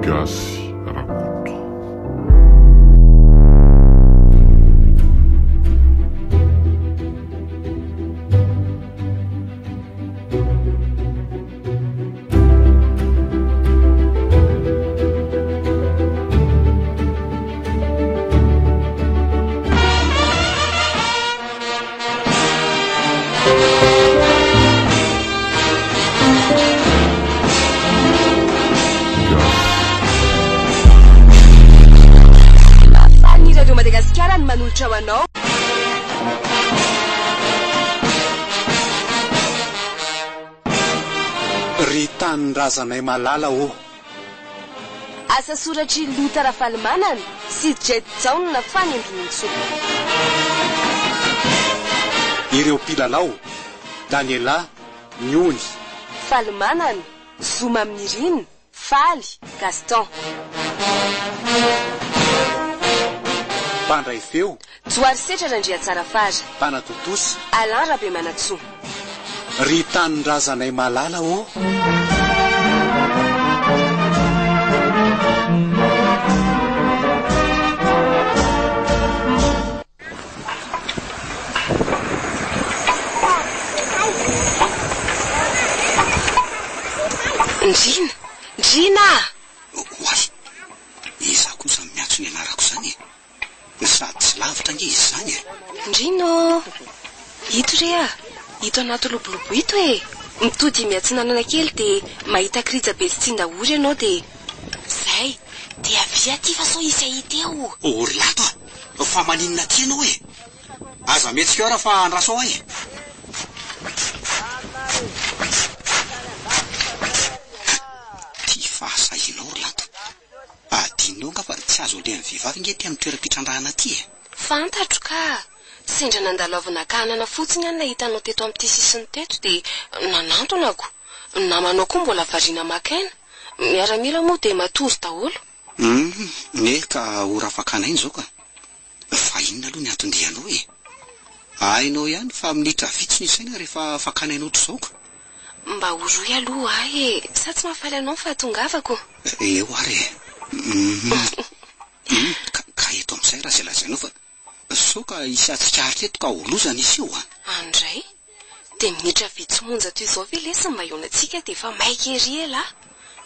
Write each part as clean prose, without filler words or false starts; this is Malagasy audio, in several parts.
Gasy Rakoto. Mahafaly ny Radio Madagasikara ny manolotra ho anao. Ry tanindrazanay malala ô! Asa soratr'i Lota Rafalimanana sy Jet Jaona Fanindronintsoa. Ireo mpilalao, Daniela, Niony. Falimanana, Zo Maminirina, Faly, Gaston. Mpandray feo. Joharisetra Randriatsarafara. Mpanatontosa. Alain Rabemanantsoa. Ry tanindrazanay malala ô! Ndrina! Ndrina a! Oay! Iza koa izany miantso ny anarako izany e? Sady tsy lavitra ange izy izany e! Ndrina ô! Ito re a! Ito anaty lobolobo ito e! Mitody miatsinanana kely dia mahita kirija be sy tsindahory ianao dia. Zay! Dia avia aty fa sao hisy hahita eo! Oh ry Lanto a! Fa maninona aty ianao e? Aza mihetsika eo ary fa andraso ao aho e! Ty fahasahianao ry Lanto! Adinonao angaha fa tsy azo alehan'ny vehivavy ange aty amin'ny toeram-pitrandrahana aty e! Fantatro ka! Sendra nandalo avy naka anana fotsiny aho nahita anao teto amin'ity sisiny teto dia nanantonako. Ny namanao koa mbola variana maka aina. Miaramila moa dia matory daholo. Humm, ne ka ora afaka an'aina izao ka! Fa inona aloha ny anton-dianao e? Hainao ihany fa minitra vitsy ny isaina rehefa fakana aina ohatr'izao ka! Mba horoy aloha ahy e! Sa tsy mahafaly anao ny fahatongavako? Eo ary e! Humm, ka, ka eto amin'izay raha izay lazainao fa sao ka hisy hahatsikaritra eto ka ho loza ny hiseho a! Andray! Dia minitra vitsy monja toy izao ve lesy ny mba hihaonantsika dia efa maika ery elah!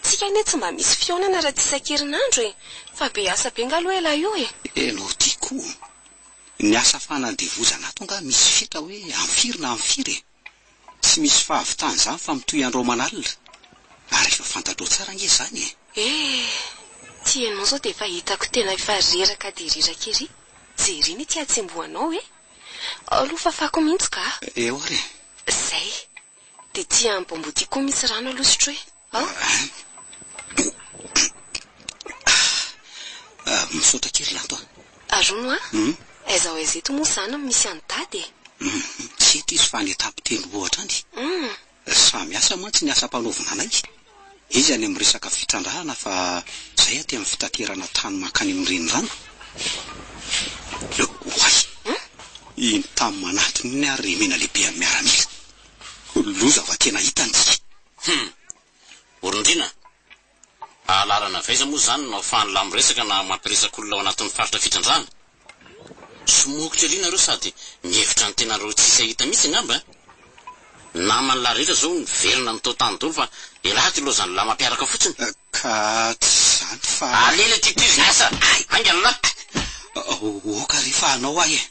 Tsika anie tsy mba misy fihaonana raha tsy isan-kerinandro e! Fa be asa be nga aloha elah io e! Enao ty koa! Ny asa fanandevozana ato angaha misy fetra hoe amin'ny firy na amin'ny firy e! Tsy misy fahavitana izany fa mitohy andro aman'alina. Ary efa fantatrao tsara ange izany e! Eh! Ty ianao izao dia efa hitako tena efa reraka dia reraka ery. Jerena ity hatsembohanao e! Aloha fafako mihitsy ka! Eo ary e! Zay! Dia ty amin'ny bamboa ty koa misy rano aloha sotroy a! Misaotra kely Lanto a! Arono a! Aiza ho aiza eto moa izany no misy an'i Dada e? Tsy eto izy fa any an-tampon-tendrombohitra any. Samy asa mantsy ny asa ampanaovina anay. Izy any amin'ny resaka fitrandrahana fa izahay aty amin'ny fitaterana tany mankany amin'ny renirano. Oay! Iny tany manatona iny ary ry mena lehibe an'ny miaramila. Loza fa tena hitany tsika. Hum! Orondrina, ahalalana avy aiza moa izany no ahafahan'lah miresaka na mampiresaka olona ao anatin'ny faritra fitrandrahana? Somokotra ery nareo sady mihevitra ny tenanareo tsisy hahita mihitsy angamba eh! Naman'lah rehetra zao miverina ny tao tany daholo fa elah ty lozan'lah mampiaraka fotsiny. Ka tsy izany fa. Aleo le titoizy ny asa! Haingana lah! Oka re fa hanao ahy e!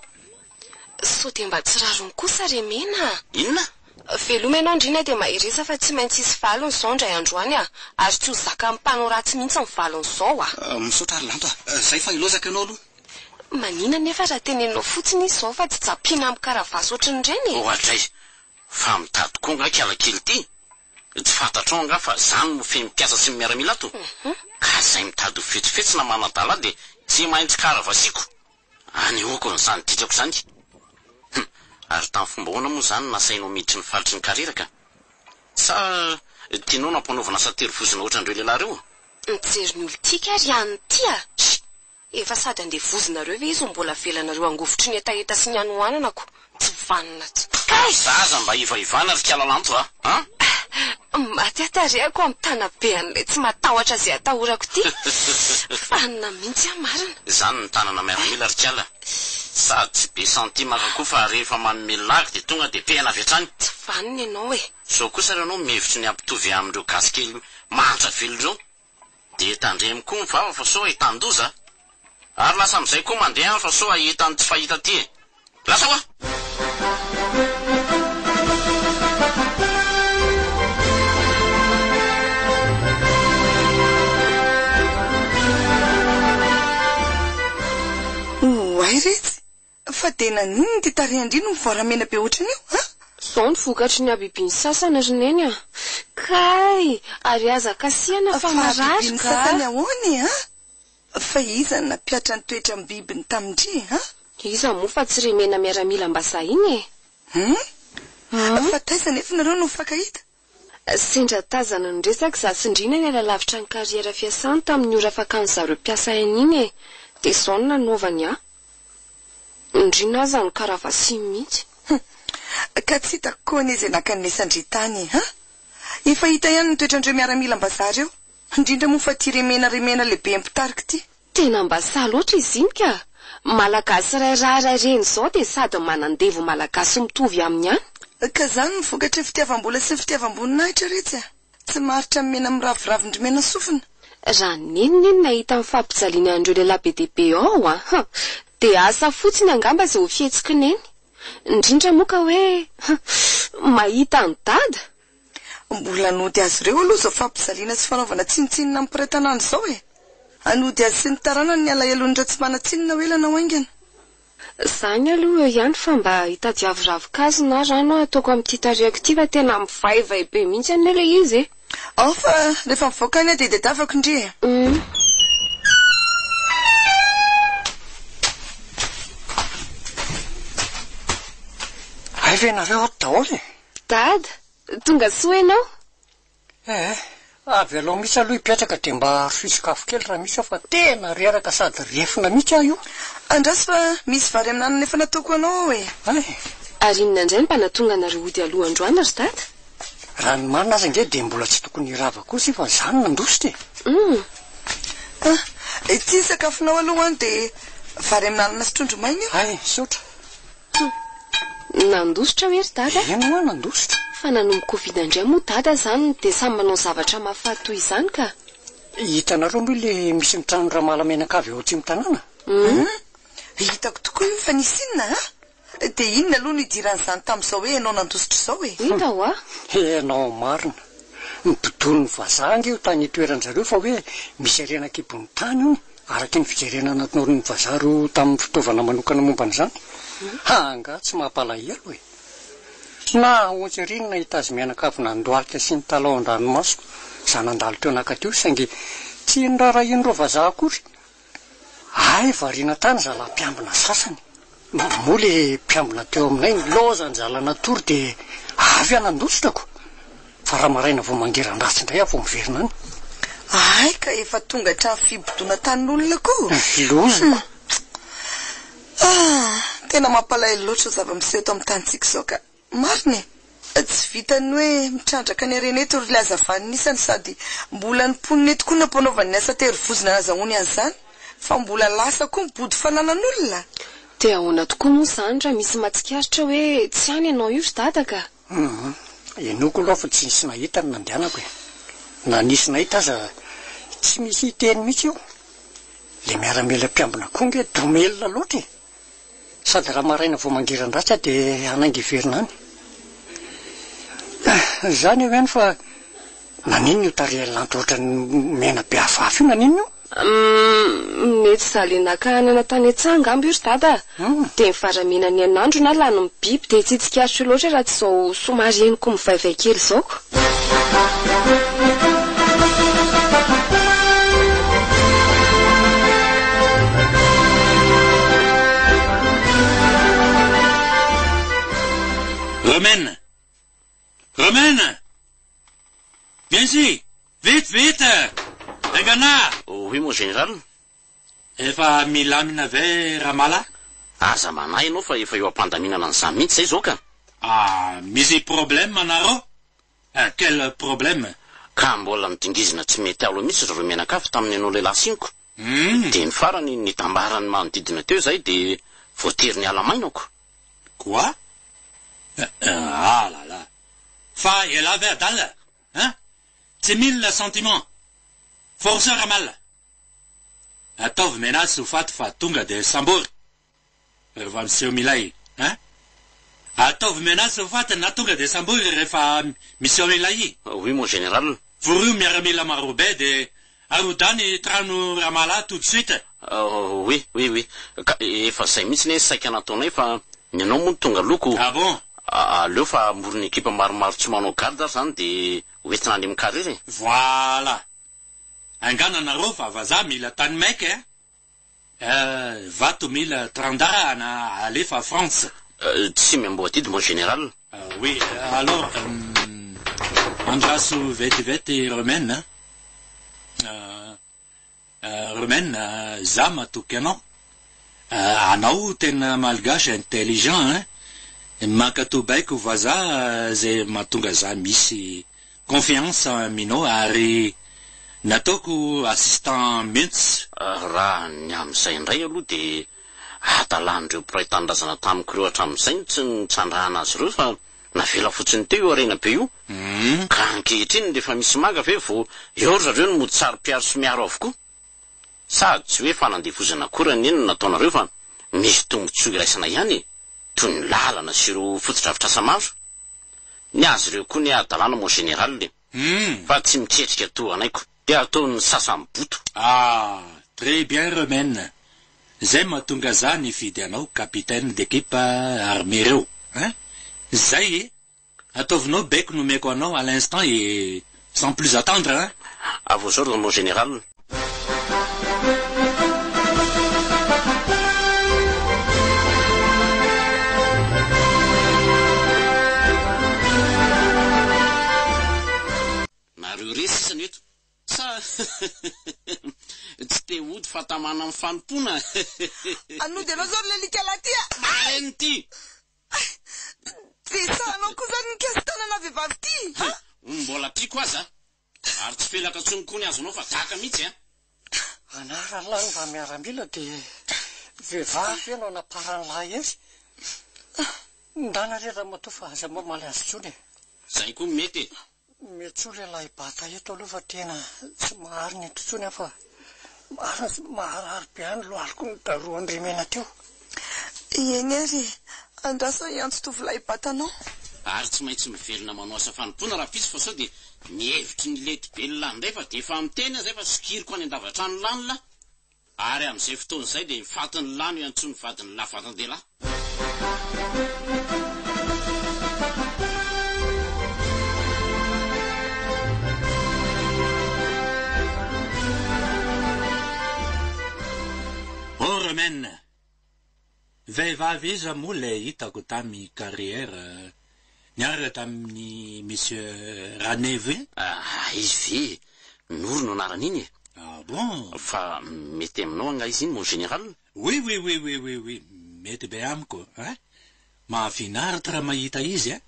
Sao dia mba tsy rariny kosa re Mena a! Inona? Veloma ianao Ndrina dia mahereza fa tsy maintsy hisy valiny izao indray andro any a! Ary tsy ho zakan'ny mpanao ratsy mihitsy ny valin'izao a! Misaotra ry Lanto a! Zay fa ilaozako ianao aloha. Manina anefa raha teneninao fotsiny izy izao fa tsy japiana amin'ny karavasy ohatran'ireny e! Oadray! Fa mitady koa angaha kialakely ity? Tsy fantatrao angaha fa za no mifehy ny mpiasa sy ny miaramila ato? Ka zay mitady ho fetsifetsy na manadala dia tsy maintsy karavasiako! Anehoako an'izany dikako izany. Hum, ary tamin'ny fomba ahoana moa izany no nasainao miditry ny faritry ny kareraka? Sa tianao no hampanaovana asa terivozona ohatran'ireo lehilahy ireo? Mijery ny olon-tiaka ary ihany ity a! Sh! Efa sady andevozinareo ve izy no mbola avelanareo hangovitry ny hetaheta sy ny hanoanana ko! Tsy vanona tsy. Kay! Zaza mba ivaivana ry kala lanto a! An! Maty aho tarehako amin'ny tana-be an'ilay tsy matahotra izay atahorako ity. Fanina mihitsy aho marina. Izany ny tanana miaramila ry kala. Sady tsy be santimaka koa fa rehefa manome lagy dia tonga dia pehina avy hatrany. Tsy vanona ianao e. Zao kosa ary ianao mihevitry ny hampitovy ahy amin'ireo gasy kely mahantra velona ireo. Dia tandremo koa ny vava fa sao ahitan-doza a! Ary lasa amin'izay koa mandeha any fa sao hahita ny tsy fahita aty e! Lasa hoa! Oay retsy! Fa dia naninona ity tarehin-dry no mivoara-mena be ohatran'io a? Izao no vokatry ny habibian'ny sasany ry Neny a! Kay! Ary aza kasihana fa marary ka! Habibian'ny sasany ahoana e a? Fa iza no nampihatra ny toetram-bibiny tamin-dry a? Iza moa fa tsy ry mena miaramilam-bazaha iny e! Hum? Fa taiza anefa nareo no nifankahita? Sendra tazana niresaka izaho sy Ndrina niala lavitra ny carrière fiasany tamin'ny ora fakan'ny zareo mpiasa aina iny e! Dia izao no nanaovany ahy. Ndrina aza nokaravasiany mihitsy. Hum! Ka tsy hitako koa anie izay naka ny mesan-dry tany e! An! Efa hita ihany ny toetran-dreo miaramilam-bazaha ireo, indrindra moa fa ity remena remena lehibe mpitarika ity. Tena mba sahy loatra izy iny ka! Malagasy iray ra iray reny izao dia sady manandevo Malagasy mitovy aminy ihany. Ka zany ny vokatry ny fitiavam-bola sy ny fitiavam-boninahitra retsy a! Tsy maharitra ny mena miraviravin-dry mena sofina. Raha neny neny nahita ny fampijaliana an'ireo lehilahy be dia be ao an! Dia asa fotsiny angamba izay ho fihetsiky neny. Indrindra moa ka hoe mahita an'i dada! Mbola hanody azy ireo aloha izao fampijaliana sy fanaovana tsinontsinona amin'ny mpiray tanàna izao e! Hanody azy sy ny taranany ny alahelon'ireo tsy manan-tsiny na ho ela na ho haingana. Zany aloha eo ihany fa mba hitadiavo ravin-kazo na rano aho ataoko amin'ity tarehiko ity fa tena mivaivay be mihitsy anie ilay izy e! Ao fa rehefa mivoaka any aho dia tadiavako ndry e! Hay ve nareo ato daholo e? Dada, tonga soa ianao? Eh, avy aloha mihitsy aloha hipetraka dia mba arosoy sakafo kely raha misy aho fa tena reraka sady refona mihitsy aho io. Andraso fa misy vary amin'anana efa nataoko ho anao ao e. Hay. Ary inona indray no mba nahatonga anareo hody aloha androany ry dada? Raha ny marina aza ange dia mbola tsy tokony hirava kosa io fa izaho no nandositra e. Hum. Ah, ity ny sakafonao aloha an dia vary amin'anana sy trondro maina io. Hay, misaotra. Hum. Nandositra hoe ry dada? Eny hoa nandositra. Fa nanomboka oviana indray moa dada izany dia samy manao zavatra mahafaty toy izany ka? Hitanareo moa ilay misy ny trano Ramala mianakavy ao atsimo-tanàna? Hum. Hitako tokoa io fa nisy inona an? Dia inona aloha no idiran'izany tamin'izao hoe ianao nandositra izao e? Hita hoa. Ianao marina. Nobodoin'ny vazaha ange io tany itoeran-dry zareo fa hoe misy harena an-kibon'ny tany hono. Araka ny fijerena nataon'ny vazaha ireo tamin'ny fitaovana manokana momba an'izany, ha angaha tsy mampalahelo e! Na ahoantsy ery ny nahita azy mianakavy nandohalika sy nitalaho an-dranomaso za nandalo teo naka teo saingy tsy noraharahian'ireo vazaha akory. Hay variana tany zalahy mpiambina sasany. Moa le mpiambina teo aminay nilaozan-jala natory dia avy aho nandositra ko! Fa raha maraina vao mangiran-dratsy indray aho vao miverina any. Hay ka efa tonga hatramin'ny fibodoana tanin'olona koa! Loza ko! Ah! Tena mampalahelo loatra izao zava-miseho eto amin'ny tanintsika izao ka! Marina e! Tsy vitan'ny hoe mitrandraka ny harena eto ry laza vanin'isany sady mbola ny mponina eto koa no ampanaovany ny asa terivozona nazahoany an'izany fa mbola lasa koa mibodo fananan'olona! Dia ahoana tokoa moa izany raha misy mahatsikaritra hoe tsy any ianao io ry dada ka? Hum, inoako aloha fa tsy nisy nahita ny nandehanako e! Na nisy nahita aza tsy misy hiteny mihitsy eo! Le miaramila mpiambina koa nge domelina loatra e! Sady raha maraina vao mangiran-dratsy aho dia hanainga hiverina any. Izany eo ihany fa naninona io tarehin'i Lanto ohatran'ny mena be hafahafa io, naninona io? Humm, mety za le naka anana tany an-tsaha angamba io ry dada a! Dia ny varamena ny an'andro na lanin'ny biby dia tsy tsikaritro loatra raha tsy izao somary henoko mivaivay kely izao ko. Romaine! Romaine! Viens ici! Vite, vite! Haingana! Oui mon général. Efa milamina ve Ramala? Aza manahy ianao fa efa eo am-pandaminana an'izany mihitsy izay izao ka. Ah, misy problème nareo? Quel problème? Ka mbola midingizina tsy mety alo mihitsy zareo mianakavy tamin'ny anao lehilahy siniko. Dia ny farany nitambaran'ny manodidina teo izahay dia voatery niala maina ko. Quoi? Ah là là! Fa ialahy ve adala? Hein? Tsy mila sentiment! Force Ramala! Ataovy menace ho faty fa tonga dia sambory! Rehefa miseho milay hein! Ataovy menace ho faty na tonga dia sambory rehefa miseho milay. Oui mon général. Vorio miaramila marobe dia arodany trano Ramala tout de suite. Oui oui oui ka efa zay mihitsy ne saika nataonay fa ny anao moa no tonga aloha ko. Ah bon! Aleo fa hamorona ekipa maromaro tsy manao garde ary zany dia ho entina any amin'ny carrière e. Voilà! Angana nareo fa vazaha mila tany maika eh! Eh, vato mila trandrahana alefa France. Tsy miamboho adidy mon général. Oui, alors andraso vetivety Romaine a. Romaine, za matoky anao. Anao tena malgache intelligent hein. Mankato baiko vazaha zay mahatonga za misy Confiance aminao ary nataoko assistant mints. Raha ny amin'izay indray aloha dia hadalan'ireo mpiray tanindrazana tamiko ireo hatramin'izay no tsy nitsandrahana azy ireo fa navela fotsiny teo io harena be io. Ka ankehitriny rehefa misy manga ve vao eo ry zareo no mody saro-piaro sy miaro avokoa? Sady tsy hoe fanandevozana akory anie no nataonareo fa misy tombontsoa iraisana ihany e! Toy ny lalana sy ireo fotodrafitrasa maro. Ny azy ireo koa ne hadalana mon général e! Fa tsy miketrika toa anay ko! Dia ataon'ny sasany boto. Ah! Très bien Romaine! Zay mahatonga za nifidy anao capitaine d'équipe armée reo hein! Zay e! Ataovinao baiko nomeko anao à l'instant et sans plus attendre hein! À vos ordres mon général! Nareo resy sisa no eto sa tsy te hody fa tamana amin'ny fanompoana? Hanody anao zao ry lalika lahy ty a! Marraine ty! Dia sahanao koa zany nikasi-tanana vehivavy ty a! Mbola tiako aza Ary tsy felaka intsony koa ny azonao fa daka mihitsy a! Anarany lahy mba miaramila dia vehivavy ve no anaparan'ny lahy hery? Ndana re ramatoa fa aza mamaly azy intsony e! Zay koa mety e! Miantsoa lehilahy bata eto aloha fa tena tsy maharina eto intsony aho fa marina tsy maharary be ahy ny lohaliko nodarohan'i Rimena teo. Eny ary e! Andraso aho hiantso tovolahy bata anao. Ary tsy maintsy miverina manao asa fanompoana rahampitso fa sao dia mihevitry ny lety belona indray fa dia efa miteny aho izay fa sokiriko any an-davatrano lany lah. Ary amin'izay fotoana izay dia ny fatin'ny lahy no iantsoan'ny vadin'ny lahy vatan-dehilahy. Oh Romaine! Vehivavy iza moa ilay hitako tamy carrière niaraka tamin'i Monsieur Ranaivo iny? Ah, izy ve e! Noro no anarany iny e! Ah bon! Fa mety aminao angaha izy iny mon général? Oui oui oui oui oui oui, mety be amiko hein! Mahafinaritra mahita izy hein!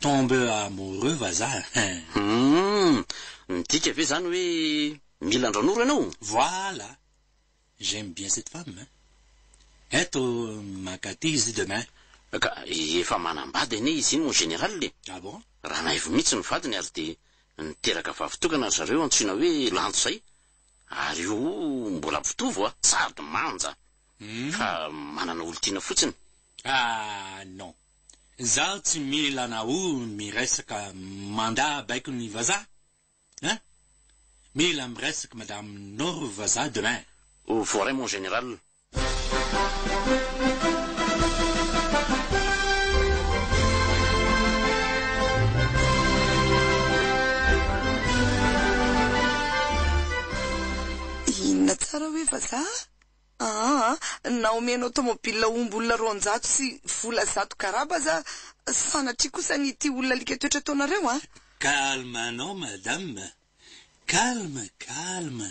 Tombe amoureux vazaha hein! Humm! Midika ve izany hoe mila an-dRanoro ianao? Voilà! J'aime bien cette femme hein! Eto mankaty izy demain. Ka efa manambady anie izy iny mon général e! Ah bon? Ranaivo mihitsy ny vadiny ary dia niteraka vavy tokana ry zareo antsoina hoe Lanto izay ary io mbola mpitovo a! Sady manja fa manana olon-tiana fotsiny. Ah non! Zaho tsy mila anao miresaka mandat baikon'ny vazaha Hein? Mila miresaka madame Noro vazaha demain. Ho voaray mon général. Inona tsara hoe vazaha? Aa na omenao tomobile omby olona 200 sy vola 100 garaba aza sanatria kosa ny ity olona alika toetra ataonareo a! Calme anao madame, calme, calme,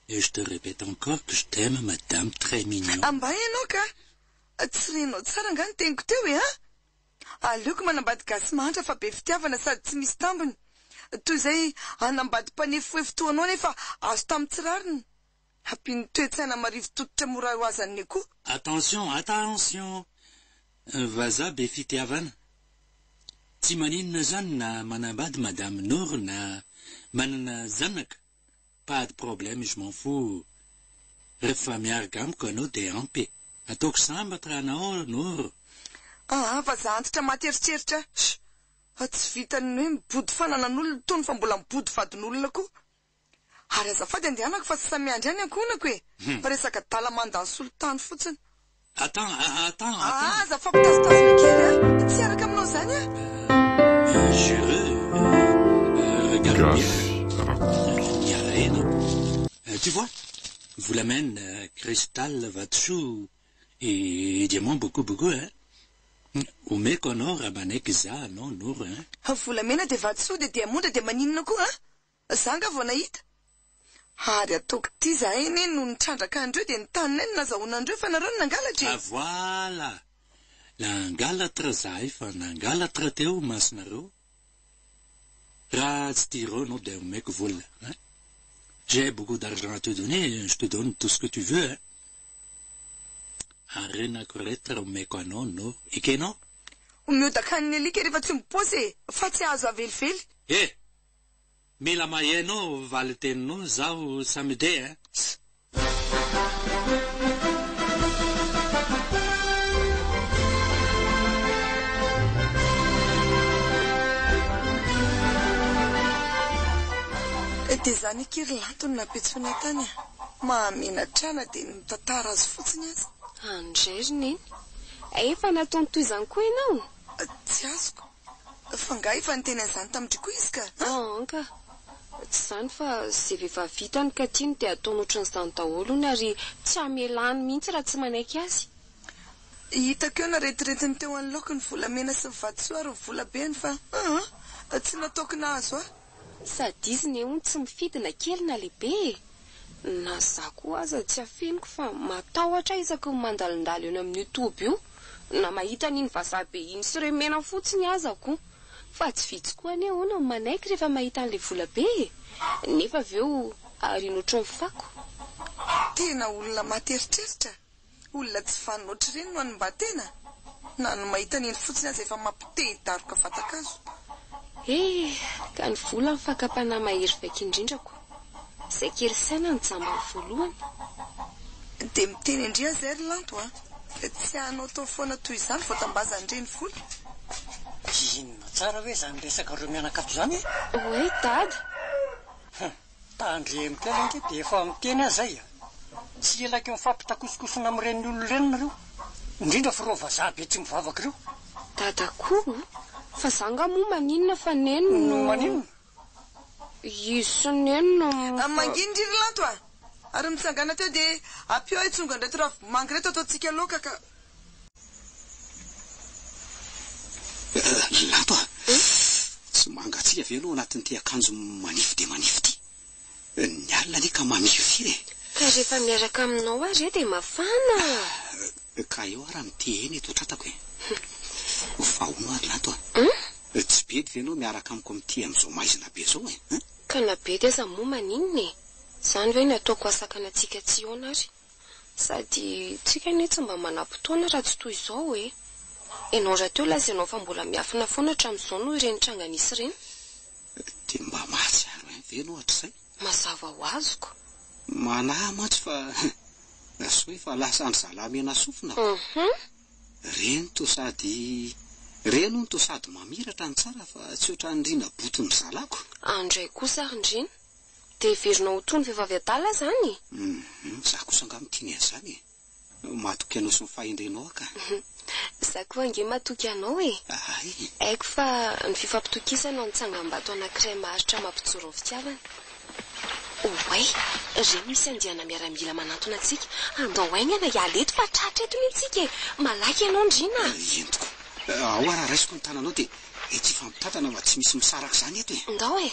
et je te répète encore que je t'aime madame très mignon. Ambay ianao ka! Tsy renao tsara angaha ny teniko teo e a! Aleoko manambady gasy mahantra fa be fitiavana sady tsy misy tambiny, toy izay hanambady mpanefoefo toa anao nefa azo tamin'ny tsy rariny. Ampian'ny toe-tsaina marivo tototra mora roazan'ny akoho. Attention, attention! Vazaha be fitiavana. Tsy maninona zany na manambady madame Noro na manana zanaka, pas de problème je m'en fous. Rehefa miaraka amiko anao dia ampy e. Ataoko sambatra anao Noro. Aa vazaha antitra maty eritreritra a! Tsy vitan'ny hoe mibodo fananan'olona itony fa mbola mibodo vadin'olona koa. Ary azafady andehanako fa tsy samy miandry any ankohonako e! Fa resaka adala mandany solitany fotsiny. Attends, attends, attends. Aza fampitazotazona kely a! Tsy hiaraka aminao izany aho. Jure, regarde bien. Gasy Rakoto. Miala eny. Tu vois? Volamena, cristal, vatosoa et diamant beaucoup beaucoup hein. Omeko anao raha manaiky za anao Noro hein. Volamena dia vatosoa dia diamondra dia maninona koa an? Za nga vao nahita? Ary ataoko ity zahay anie no nitrandraka andreo dia ny taninay no nazahoana andreo fa nareo no nangalatra e! Ah voilà! Nangalatra zahay fa nangalatra teo masonareo. Raha tsy tia ireo anao dia omeko vola hein! J'ai beaucoup d'argent à te donner, je te donne tout ce que tu veux hein! Harenako rehetra omeko anao no ekenao? Omeo dakan'ny alika rehefa tsy mipaosy e! Fa tsy azo avelively. Eh! Mila maheno valin-teninao zaho samedi eh. Dia izany akia ry Lanto no nampitsoina tany a! Mahamenatra ahy na dia ny mitantara azy fotsiny aza. Andray ry Neny. Efa nataony toy izany koa ianao? Tsy azoko. Fa nga efa niteny an'izany tamin-dry koa izy ka? An ka! Tsy izany fa izay vehivavy hitany ka tiany dia ataony ohatran'izany daholo hono ary tsy hamelany mihitsy raha tsy manaiky azy. Hitako eo narentirentin'ny teo anoloako ny volamena sy ny vatosoa ary ny volabeny fa an! Tsy nataoko nahazo ahy. Sady izy ne hono tsy mifidy na kely na lehibe e! Na za koa aza tsy afeniko fa matahotra aho isaky ny mandalondalo eny amin'io toby io na mahita an'iny vazaha be iny sy ireo mena fotsiny aza ko! Fa tsy vitsy koa anie hono ny manaiky rehefa mahita an'ilay vola be e! Nefa avy eo ariany ohatran'ny fako. Tena olona maty eritreritra! Olona tsy vanona ohatr'ireny no hanimba-tena? Na ny mahita an'iny fotsiny aza efa mampite-hidaroka vatan-kazo. He, ka ny vola ny fakam-panahy mahery vaika indrindra ko. Izay kely saina no jambany voalohany. Dia miteny an-dry aho izay ry Lanto a! Tsy hanaotao foana toy izany vao tambazan'ireny vola. Inona tsara hoe izany resakareo mianakavy izany e? Oay Dada! Hum. Tandremo kely ange dia efa miteny aho izay a! Tsy elaky mifampitakosokosona amin'ireny olona ireny nareo, indrindra fa ireo vazaha be tsy mivavaka ireo. Dada koa Fa za nga moa maninona fa neny no. Maninona? Izy sy neny no mifa. Manginy ndry ry Lanto a! Ary mitsangàna teo dia ampio ahy tsonga an'ireto ravimanga ireto ataontsika laoka ka. Lanto a! Tsy mangatsiaka ve ianao anatin'ity akanjo manify dia manify ity? Ny alina anie ka mamirifiry e! Ka rehefa miaraka aminao aho re dia mafana! Ka eo ara mitehena eto an-tratako e! Fa hono ary Lanto a! Tsy bedy ve ianao miaraka amiko amin'ity amin'izao maizina be izao e? Ka na bedy aza moa maninona e! Izany ve no ataoko hahasakana antsika tsy hihaona ary? Sady tsika anie tsy mba manam-potoana raha tsy toy izao e! Ianao rahateo lazainao fa mbola miafina foana hatramin'izao noho ireny tranga nisy ireny. Dia mba mahatsiaro ahy ve ianao hatrizay? Mazava ho azoko. Manahy mantsy fa soa efa lasan-dry zalahy mena sofina ko. Ireny toa sady ireny hono toa sady mamiratra no tsara fa tsy ohatran'ny Rina boton'dry zalahy ko. Andray kosa ry Ndrina. Dia heverinao ho toy ny vehivavy adala izany? Hum, za kosa angaha miteny an'izany e. Matoky anao sy ny fahendrenao aho ka. Za koa ange matoky anao e. Hay. Haiko fa ny fifampitokisana no tsangambato anankiray maharitra mampijoro ny fitiavana. Oay, ireny misy andiana miaramila manantona antsika. Andao haingana hiala eto fa tratra eto mihitsy isika e. Malaky ianao Ndrina a. Entiko. Ao ary raisiko ny tananao dia Etsy ifampitantana fa tsy misy misaraka izany eto e! Ndao e!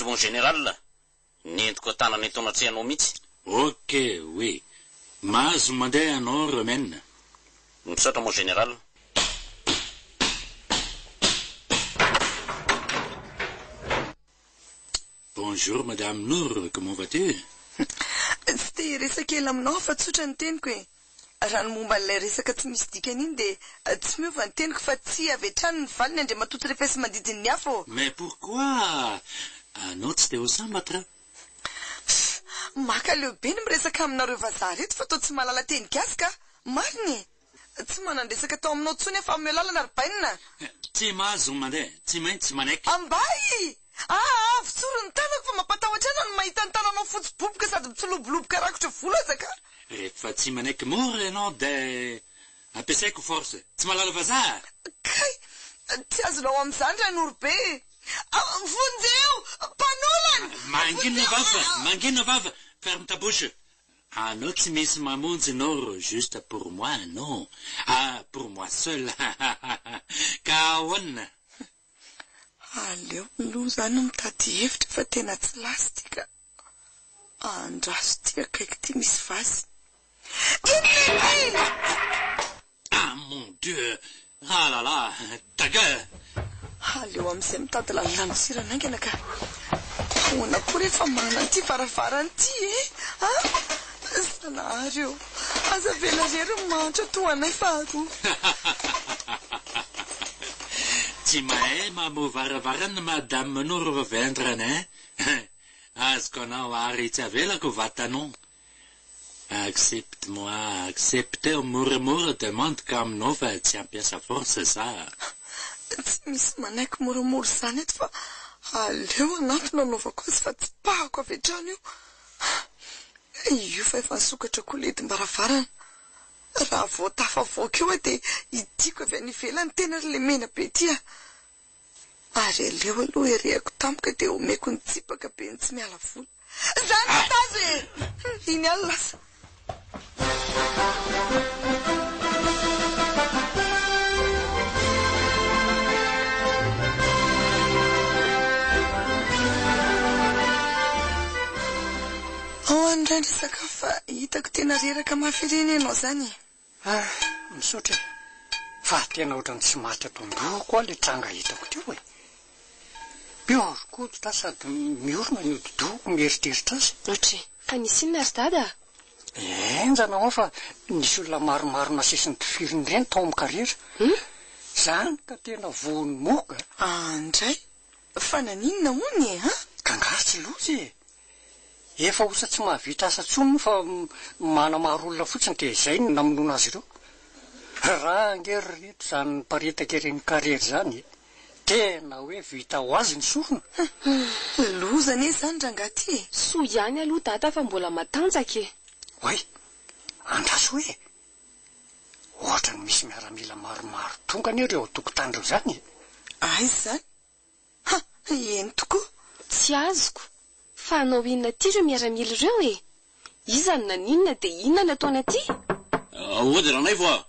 izy mon général. Nentiko an-tanana eto anatrehanao mihitsy. Ok, oui. Mahazo mandeha ianao Romaine. Misaotra mon général. Bonjour madame Noro, comment vas-tu? Tsy te hiresaka ela aminao aho fa tsotra ny teniko e. Raha ny momba an'ilay resaka tsy misy dikany iny dia tsy miova ny teniko fa tsia avy hatrany ny valiny Andriamatoa Trefesimandidy ny afo ô! Mais pourquoi anao tsy te ho sambatra? Pff! Maka leo be ny miresaka aminareo vazaha reto fa toa tsy mahalala teny gasy ka! Marina e! Tsy manan-dresaka atao aminao intsony aho fa omeo lalana ry bainina! Tsy mahazo mandeha, tsy maintsy manaiky. Ambay! Aa! Avotsory ny tanako fa mampatahotra ahy ny mahita ny tananao fotsy boboka sady mitsiloboloboka rakotra volo aza ka! Rehefa tsy manaiky mora ianao dia ampiasaiko force. Tsy mahalala vazaha? Kay! Tsy azonao amin'izany Rainorobe e! Vonjeo! Mpanolana! Mangina vava! Mangina vava! Ferme ta bouche! Anao tsy misy mamonjy Noro juste pour moi non ah pour moi seul ka ahoana? Aleo aloha zany mitady hevitra fa tena tsy lasa ity ka. Andraso ity akaiky ity misy vazy. Inona ity? Ah mon Dieu! Ah là là! Ta gueule! Aleo amin'izay mitady lalana mitsirana haingana ka. Ahoana koa rehefa manana an'ity varavarana ity e? A! Zanahary ô! Aza avela irery ny mahantra toa anay faharoa. Tsy mahay mamoha varavarana Madame Noro fa vendrana hein! Azoko anao ary tsy avelako vatanao. Accepte moi, accepte moramora demande ka aminao fa tsy hampiasa force za. Tsy misy manaiky moramora izany eto fa aleo hanantona anaovako azy fa tsipahako avy hatrany io. Io fa efa nisokatra koa ilay hidim-baravarana. Raha vao tafavoaka eo aho dia hidiako avy any ivelany tena ry lemena be ity a. Ary aleo aloha herehako tampoka dia omeko ny tsipaka be ny tsy miala vola. Zany no tazo e! Iny ihany lasa. Ao any indray ny sakafo fa hitako tena reraka mafy ireny ianao izany e! Ah, misaotra e! Fa tena ohatran'ny tsy maty ato an-dohako aho ilay tranga hitako teo e! Mihoron-koditra aho sady miorina ny hodi-dohako mieritreritra azy. Otri, fa nisy inona ry dada? Henjana hoa fa nisy olona maromaro nasesin'ny tifiriny ireny tao amin'ny karera. Izany ka tena voan'ny moka a! Andray, fa naninona hono e, an? Ka angaha tsy loza e! Efa osa tsy mahavita asa intsony moa fa manamaro olona fotsiny dia izay no namonoana azy ireo. Raha ange ry reto izany niparitaka ireny carrière izany e! Tena hoe vita ho azy ny sorona. Loza anie izany rangahy ty e! Soa ihany aloha dada fa mbola matanjaka e! Oay! Andraso hoe e! Ohatran'ny misy miaramila maromaro tonga anie ireo ao an-tokotany ireo izany e! Aiza izany? Ha! Eny tokoa! Tsy azoko! Fa hanao inona aty ireo miaramila ireo e? Iza no naninona dia inona no ataony aty? Hody Ranaivo a!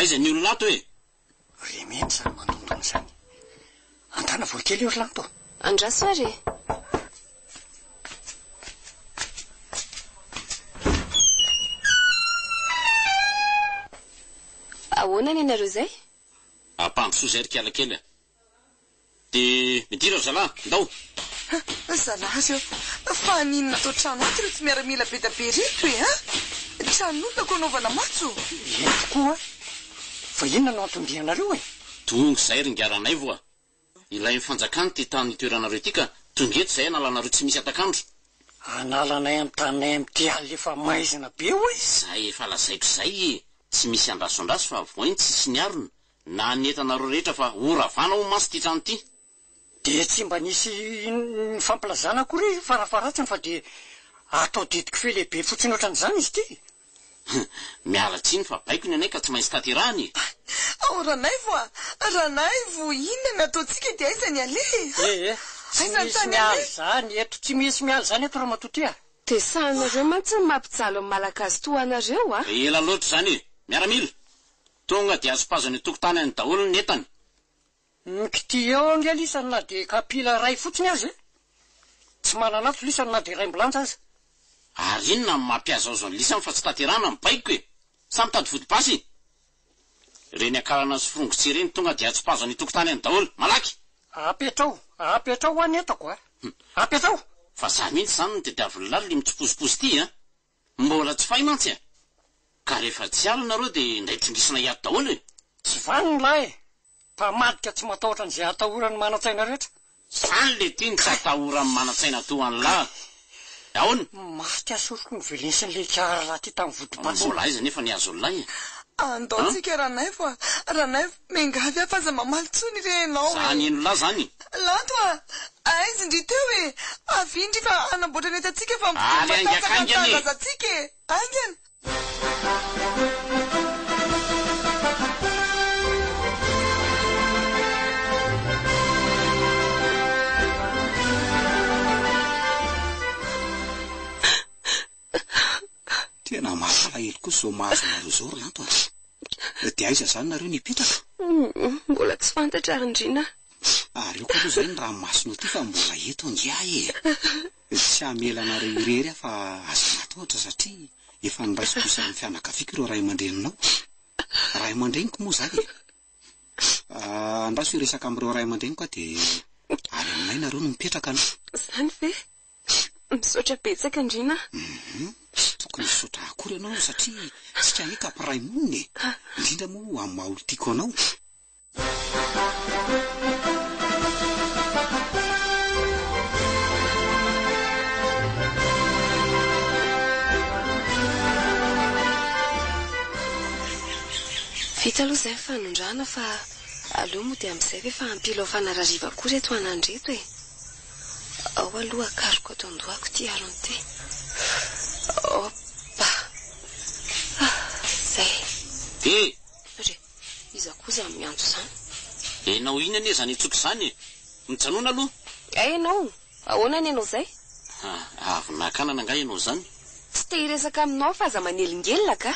Aiza ny olona ato e? Re mihitsy izany mandondona izany. Andana voa kely eo ry Lanto a! Andraso ary e! Ahoana ny anareo izay? Ampandrosoa izay ry kiala kely a! Dia midira ry zalahy, ndao! Zalahy ry eo, fa haninona ato an-trano ato ireto miaramila be da be ireto e, an? Tranon'olona ko anaovana matso? Eny tokoa an! Fa inona no anton-dianareo e? Tonga izay ry ingahy Ranaivo a! Ilain'ny fanjakana ity tany itoeranareo ity ka tonga eto izay hanalanareo tsy misy hatak'andro. Hanalanay amin'ny taninay amin'ity alina efa maizina be hoy? Izay efa lazaiko izay e! Tsy misy andraso andraso fa voay ny tsisy ny arona na ny entanareo rehetra fa ho ravana hono mantsy ity trano ity. Dia tsy mba nisy nifampilazana akory farafaharatsiny fa dia atao didiko-fe lehibe fotsiny ohatran'izany izy ity. Miala tsiny fa baiko ny anay ka tsy maintsy tanterahana e! Ao Ranaivo a! Ranaivo, inona no ataontsika dia aiza ny aleha e? Eh eh, tsy Aiza ny misy tany miala aleha? izany eto, tsy misy miala izany eto ramatoa ty a! Dia sahanareo mantsy ny mampijaly ny Malagasy toa anareo a! Ela loatra izany e! Miaramila! Tonga dia atsipazany eo tokotany any daholo ny entany. Ny kty eo ange lisany na dia kapila iray fotsiny aza e! Tsy manana ato lisany na dia iraimbilanja aza. Ary inona no mampihazohazo an'i lisany fa tsy tanterahana ny baiko e? Sa mitady vody basy? Ireny akarana sy forongotsy ireny tonga dia atsipazo any an-tokotany any daholo. Malaky! Apetrao, apetrao hoa ny entako a! Apetrao! Fa za mihitsy izany no tediavin'i Laly mitsipozipozy ity a! Mbola tsy fay mantsy a! Ka rehefa tsy alina nareo dia indray trongisina hiato daholo e! Tsy vanona lahy e! Mpamadika tsy matahotra an'izay atahoran'ny manan-tsaina rehetra. Zany le ty no tsy atahoran'ny manan-tsaina toa an'lah! Ahoana? Maty aho soroko ny velesin'ilay kara lahy ty tamin'ny vodibatsiny. Mbola aiza nefa ny azon'lah e? Andao tsika Ranaivo a! Ranaivo, miangavy aho fa aza mamaly intsony re ianao e! Zany henon'lah zany? Lanto a! Aiza ndry teo e! Avia ndry fa hanamboatra ny entantsika fa Ary mivory matanjaka ny haingakaingana e! tanindrazantsika e! Haingana! Tena mampalahelo kosa izao mahazo anareo izao ry Lanto a! Dia aiza izany nareo no hipetraka? Mbola tsy fantatra ry Ndriana a! Aleoko aloha izay ny ranomasonao ity fa mbola eto ange aho e! Tsy hamela anareo irery aho fa aza matahotra satria efa noraisiko isan'ny fianakaviako ireo ray aman-dreninao. Ray aman-dreniko moa izany e! Andraso hiresaka amin'ireo ray aman-dreniko aho dia any aminay nareo no mipetraka aloha. Izany ve? Misaotra betsaka Ndriana a! Hum, tsy tokony hisaotra ahy akory ianao satria tsika anie ka mpiray monina e! Indrindra moa amin'ny maha olon-tiako anao. Vita aloha izay ny fanondrana fa aleo mody amin'izay ve fa hampilaofana rariva koa ireto anana ireto e! Ao aloha akariko ato an-dohako ity harona ity. Hop! Ah, zay. Eh! Re, iza koa izany miantso izany? Enao iny anie izany antsoiko izany e! Mijanona aloha! Hay ianao! Ahoana ny anao izay? Avy naka anana angaha ianao izany? Tsy te hiresaka aminao fa aza manelingelina ka!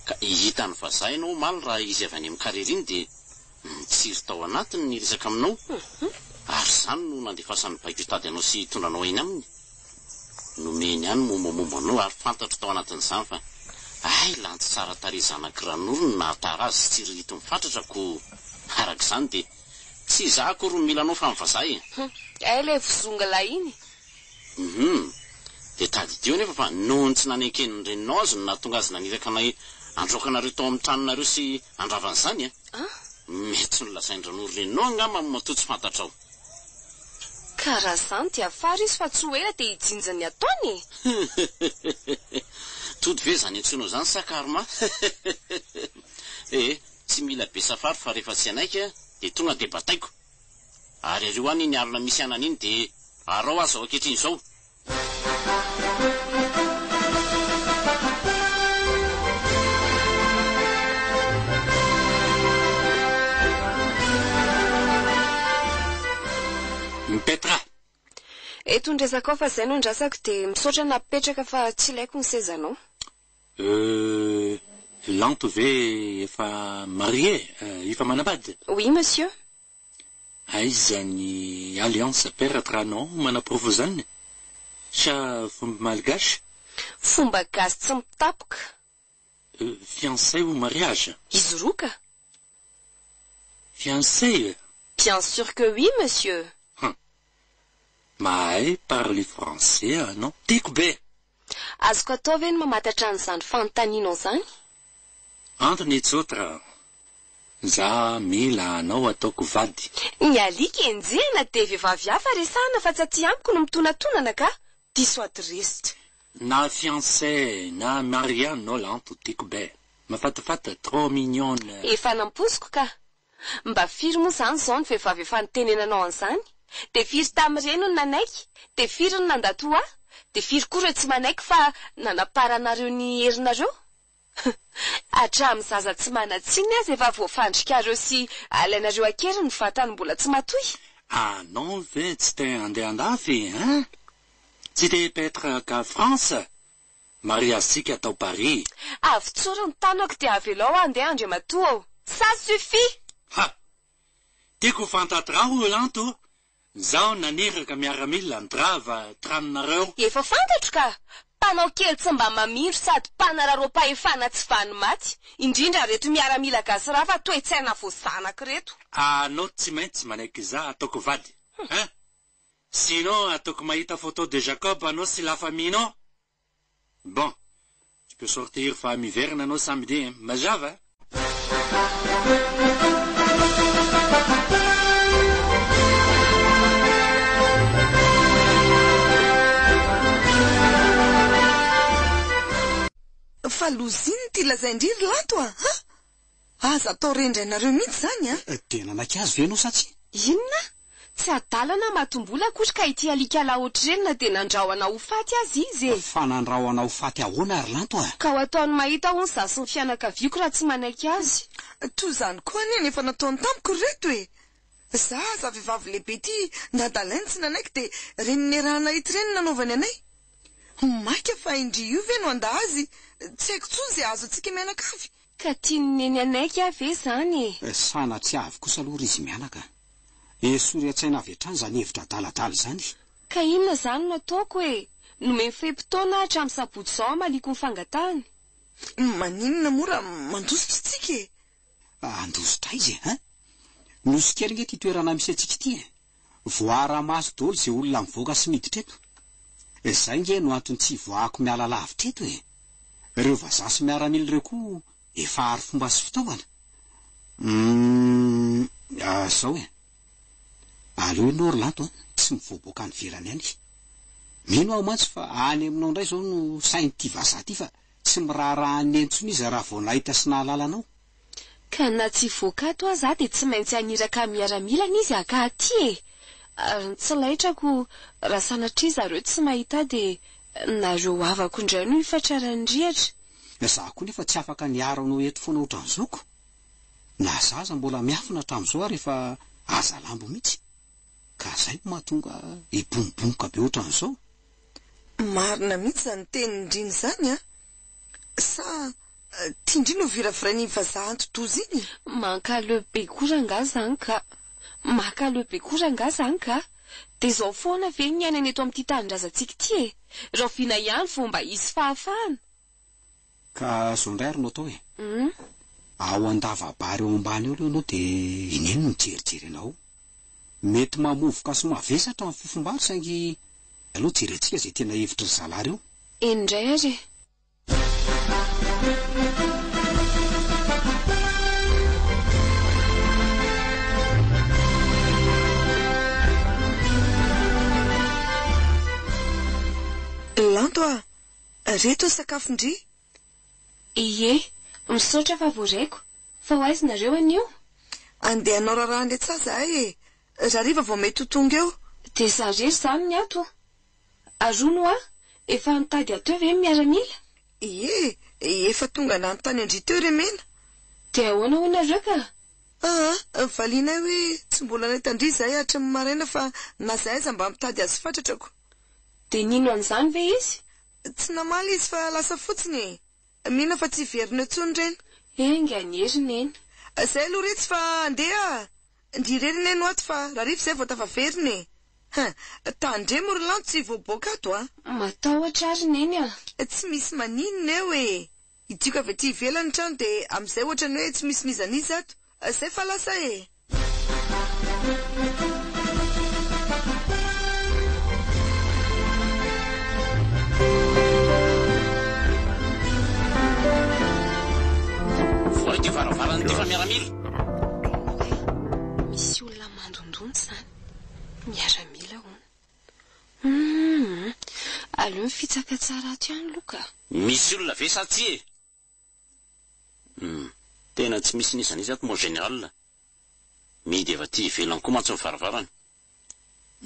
Ka hitan'ny vazaha ianao omaly raha izy avy any amin'ny carrière iny dia Nitsiry tao anatiny ny resaka aminao, ary izany no nandefasany baiko hitady anao sy hitondra anao eny aminy. Nomeny ahy ny mombamomba anao ary fantatro tao anatin'izany fa hay lanto tsara tarehy zanak'i Ranoro no nahatara azy sy tsiriritiny fatratra koa araka izany dia tsy izaho akory no mila anao fa ny vazaha e! Hum, hay ilay vozonga lahy iny! Hum, dia tadidio anefa fa noho ny tsy nanenken'ny reninao azy no nahatonga azy naniraka anay handroaka anareo tao amin'ny tranonareo sy handrava an'izany a! Mety tsy nolazain-dRanoro reninao angamba matoa tsy fantatrao. Ka raha izany dia afara izy fa tsy ho ela dia hijinja ny ataony e! Tody ve izany antsoinao izany sa karma? Ee, tsy mila be safary fa rehefa tsy hanaiky dia tonga dia bataiko. Ary ario any iny harona misy anana iny dia arao aho zao ankehitriny izao. Mipetraha! Eto ny resakao fa zay no andrasako dia misaotra napetraka fa tsy ilaiko ny sezanao. Euh, Lanto ve efa marié, efa manambady? Oui monsieur. Aiza ny alliance peratra anao manaporofo izany? Sa fomba malgache? Fomba gasy tsy mitapoka. Euh, fiançailles ou mariage? Izy roa ka. Fiançailles? Bien sûr que oui monsieur. Hum. Mahay parler français anao. Tiako be! Azoko atao ve ny mamantatra an'izany fanontanianao izany? Antony tsotra, za mila anao ataoko vady. Ny alika enjehina dia vehivavy hafa resahana fa tsy aty amiko no mitonatonana ka! Diso adiresy. Na fiancé na marié anao lanto tiako be. Mafatifaty, trop mignonne. Efa nampoiziko ka! Mba firy moa izany izao ny vehivavy efa nitenenanao an'izany? Dia firy tamin'ireny no nanaiky? Dia firy no nandà toa ahy? Dia firy koa ireo tsy manaiky fa nanaparanareo ny herinareo? Hatramin'ny zaza tsy manan-tsiny aza efa voafandrikareo sy alainareo an-keriny ny vatany mbola tsy matoy. Anao ve tsy te handeha andafy hein? Tsy te hipetraka France? Mariazintsika atao Paris. Avotsory ny tanako dia avelao aho handeha Andriamatoa ô! Ça suffit! Ha! Tiako ho fantatrao ry Lanto! Zaho naniraka miaramila handrava tranonareo. Efa fantatro ka! Mpanao kely tsy mba mamindro sady mpanararaom-pahefana tsy vany maty, indrindra reto miaramila gasy rava toe-tsaina voazanaka reto. Anao tsy maintsy manaiky za ataoko vady hein! Sinon ataoko mahita photo de Jacob anao sy la famille nao! Bon, tu peux sortir fa miverina anao samedi hein! Mazava eh! Fa loza inona ity lazain-dry ry Lanto a! Ha! Aza atao rendrainareo mihitsy izany a! Dia nanaiky azy ve ianao sa tsia? Inona? Tsy adalana matim-bola akory ka ity alika lahy ohatr'ireny na dia nandrahona ho faty aza izy e! Fa nandrahona ho faty ahoana ry Lanto a? Ka ho ataony mahita hono izaho sy ny fianakaviako raha tsy manaiky azy. Toy izany koa anie ny efa nataony tamiko ry reto e! Za aza vehivavy lehibe ity nadalainy tsy nanaiky dia ireny niarahana ity ireny no nanaovany anay. Maika fa i ndry io ve no handà azy? Tsy haiko intsony izay hahazo antsika mianakavy. Ka tian'i Neny hanaiky aho ve izany e? Sanatria avy kosa aloha ry izy mianaka a! Esory an-tsaina avy hatrany izany hevitra adaladala izany. Ka inona izany no ataoko e? Nomeny fe-potoana aho hatramin'ny sabotsy izao hamaliako ny fangatahany. Maninona moa raha mandositra isika e? Handositra aiza e? Hein? Nosy kely ange ity toerana misy antsika ity e! Voaara-maso daholo izay olona mivoaka sy miditra eto. Izay nge no antony tsy hivoahako miala lavitra eto e! Ireo vazaha sy miaramila ireo koa efa ary fomba sy fitaovana. Humm, izao e! Aleo ianao ry Lanto a, tsy mivoaboaka any ivelany any. Mino aho mantsy fa any aminao indray izao no sain'ity vazaha ity fa tsy miraharaha an'i Neny intsony izy raha vao nahita sy nahalala anao. Ka na tsy hivoaka ato aza aho dia tsy maintsy haniraka miaramilana izy haka aty e! Ary ny tsy laitrako, raha sanatria zareo tsy mahita ahy dia nareo havako indray no hifatraran'ny rihatra. Izaho koa nefa tsy afaka ny hiaro anao eto foana ohatran'izao ko! Na za aza mbola miafina hatramin'izao ary efa aza lambo mihitsy. Ka zay no mahatonga hibomobomoka be ohatran'izao. Marina mihitsy izany tenin-dRina izany an! Sa tian-dry no viravirain'iny vazaha anti-doza iny? Mankaleo be koa rangahy izany ka! Mankaleo be koa rangahy izany ka! Dia izao foana ve ny iainana eto amin'ity tanindrazantsika ity e? Rahoviana ihany vao mba hisy fahafahana? Ka zao indray ary no atao e! Ao an-dava-bary ao ambany ao aloha ianao dia ineny no mijerijery anao. Mety mamovoka sy mavesatra ny fofom-bary saingy aleo jerentsika izay tena hevitry ry zalahy ireo. Eny indray ary e! Lanto a! Reto ny sakafon-dry. Ie, misaotra fa voaraiko. Fa ho aiza nareo anio? Andeha hanao raharaha any an-tsaha zahay e! Rahariva vao mety ho tonga eo. Dia za irery izany ny ato? Ary hono hoa, efa nitady ahy teo ve ny miaramila? Ie, efa tonga nanontany an-dry teo Remena. Dia ahoana hoy nareo ka? Aa, valianay hoe tsy mbola nahita an-dry izahay hatry ny maraina fa na zahay aza mba mitady azy fatratra ko. Dia nino an'izany ve izy? Tsy namaly izy fa lasa fotsiny e! Mino aho fa tsy hiverina eo intsony ireny. Enga anie ry Neny. Zay aloha retsy fa andeha ah! Ndry irery anie no ato fa rahariva izay vao tafaverina e! Hein! Tandremo ry Lanto tsy hivoaboaka ato a! Matahotra aho ry Neny a! Tsy misy maninona eo e! Hidioko avy aty ivelany ny trano dia amin'izay ohatran'ny hoe tsy misy n'iza n'iza ato. Zay fa lasa e! Vohay ity varavarana ity fa miaramila. Oay, misy olona mandondona izany. Miaramila hono. Humm, aleo mifitsaka tsara ato ihany aloha ka. Misy olona ve sa tsia e? Humm, tena tsy misy n'iza n'iza ato mon général. Mihidy avy aty ivelany koa mantsy ny varavarana.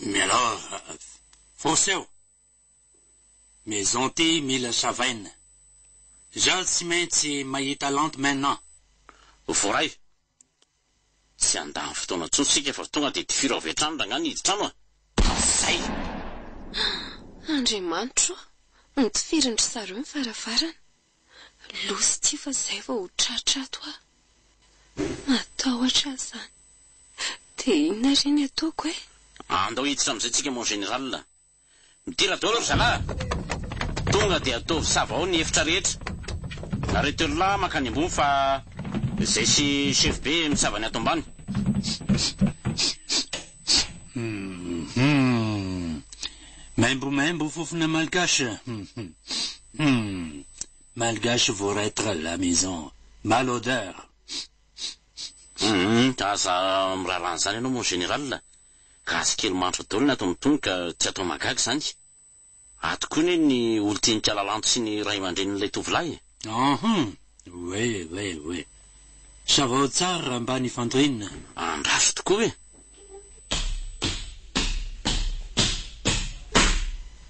Mais alors, forceo! Maison ty mila savaina. Zaho tsy maintsy mahita lanto maintenant. Voaray! Tsy handany fotoana intsony isika fa tonga dia tifiro avy hatrany rangahy ny hidin-trano a! Zay! Andriamanitro ô! Notifirin-dry zareo ny varavarana. Loza ity fa izay vao ho tratra ato aho. Matahotra aho izany. Dia inona re ny ataoko e? Andao hiditra amin'izay tsika mon général. Midira daholo ry zalahy! Tonga dia ataovy sava ao ny efitra rehetra. Nareo telolahy mankany ambony fa izay sy chef be misava ny ato ambany. Hum. Maimbo maimbo fofona malgache. Hum. Malgache vont être à la maison. Malodeur. Hum, aza miraharaha an'izany ianao mon général. Gasy kely mahantra daholo ny ato amin'ny tony ka tsy atao mahagaga izany. Ato koa anie ny olon-tian'ikala Lanto sy ny ray aman-drenin'ilay tovolahy e. Uhum. Oui, oui, oui. Savao tsara ambany fandriana. Andraso tokoa e.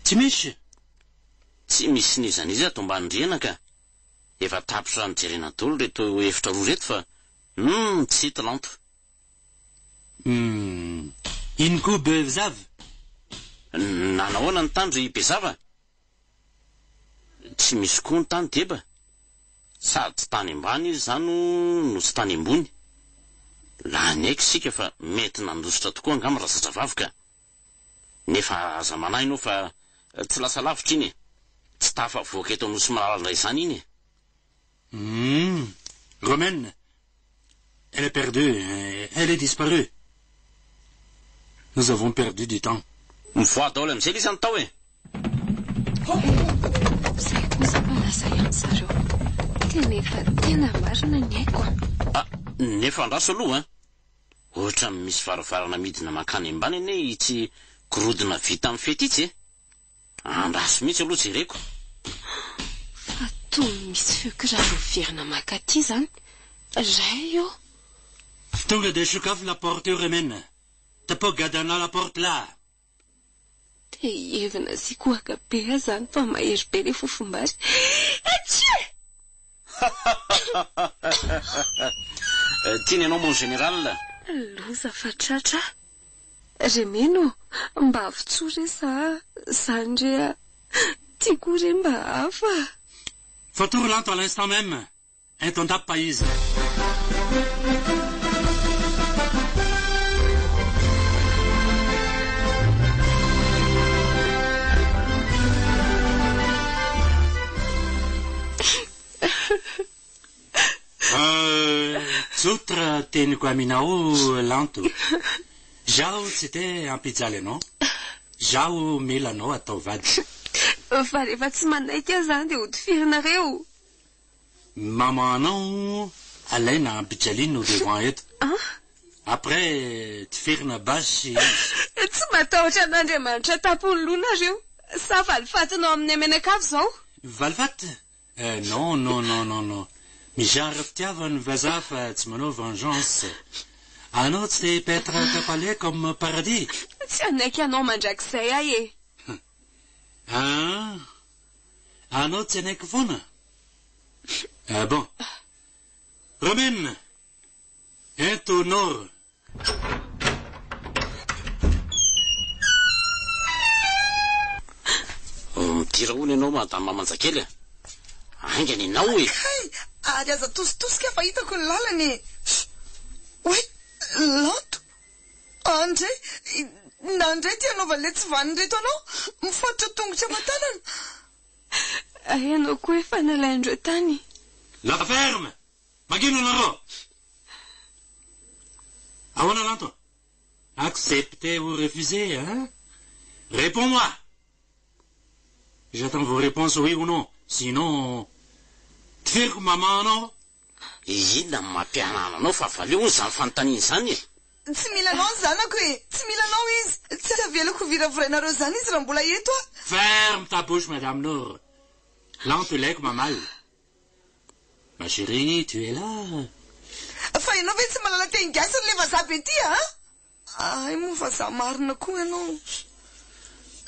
Tsy misy? Tsy misy n'iza n'iza ato ambany rihana ka. Efa tapitra nijerena daholo ireto efitra roa ireto fa hum tsy hita Lanto. Hum. Ino koa Bezava? Nanahoana ny tany ry Bezava? Tsy misy koa ny tany Deba. Sady tsy tany ambany izy izany no tsy tany ambony. Lany aiky isika fa mety nandositra tokoa angamba razazavavy ka. Nefa aza manahy ianao fa tsy lasa lavitra iny e. Tsy tafavoaka eto Anosimalala indray izany iny e. Hum. Romaine, elle est perdue, elle est disparue. Nous avons perdu du temps. Mivoaha daholo amin'izay lisa ny tao e. Zay kosa fa lasa ihany zareo. Tena efa tena marina ny aiko an. Ah, nefa andraso aloha an. Ohatran'ny misy varavarana midina mankany ambany anie itsy gorodona vita amin'ny fety itsy e. Andraso mihitsy aloha jereko. Fa toa misy feo kiraro miverina mankaty izany. Ray ô! Tonga dia sokafy la porte io Remena. Tapao gadana la porte là. Te hihevina sy kohaka be aho izany fa mahery be ilay fofombary. Atsia! Tiany ianao mon général. Loza fa tratra aho. Remeno ô, mba avotsoa re za zany re a, ty koa re mba hafa a. Fatory Lanto à l'instant même, ento an-dapa izy. Tsotra teniko aminao Lanto. Zaho tsy te hampijaly anao. Zaho mila anao atao vady. Fa rehefa tsy manaiky aho izany dia hotifirinareo. Maman anao alaina ampijaliana au devant eto. Après tifirina basy izy. Tsy matahotra an'Andriamanitra tampon'ny loha nareo. Sa valifatinao aminay mianakavy izao? Valifaty? Eh non non non non non. Mizara fitiavana ny vazaha fa tsy manao vengeance. Anao tsy te hipetraka palais comme paradis? Tsy hanaiky anao mandrakizay aho e. Ah, anao tsy hanaiky foana? Ah bon. Romaine, ento nord. Midira hono ianao madame Mamanjakely a! Haingana ianao e! Kay! Ary aza atositosika fa hitako ny lalana e! Oay! Lanto! Andre! Nandre ity hanaovan'ilay tsy vanona ireto anao! Mifatotra tongotra aman-tanana! Hay ianao koa efa nalain-dreo tany? La ferme! Mangina nareo! Ahoana Lanto? Accepter ou refuser, hein? Réponds-moi! J'attends vos réponses oui ou non, sinon tifiriko maman anao. Inona no mampihanahana anao fa valio hono izany fanontaniana izany e! Tsy mila anao ny zanako e! Tsy mila anao izy! Tsy avelako ho viravirainareo izany izy raha mbola eto aho! Ferme ta bouche madame Nour! Lanto ilaiko mamaly. Ma chérie, tu es là. Fa ianao ve tsy mahalala teny gasy ry le vazaha be ty a? Hay moa vazaha marina koa ianao.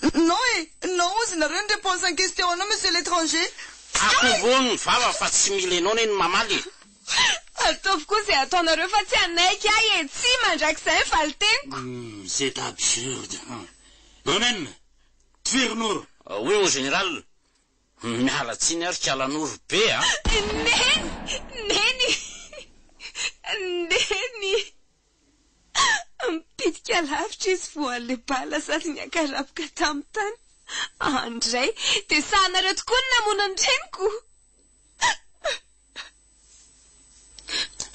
Non e! Non hozy nareo ny réponse ny question anao monsieur l'étranger. Akombony ny vava fa tsy mila ianao anie no mamaly e! Ataovy koa izay ataonareo fa tsy hanaiky ahy e! Tsia mandrakizay ny valin-teniko. C'est absurde. Romaine, tifiro Noro. Oui mon général. Miala tsiny ary kalanoro be a! Neny! Neny! Neny! Mipitika. Nitodika lavitra izy voan'ilay bala sady niankarapoka tamin'ny tany. Andray, dia sahanareo tokoa ny namono ny reniko!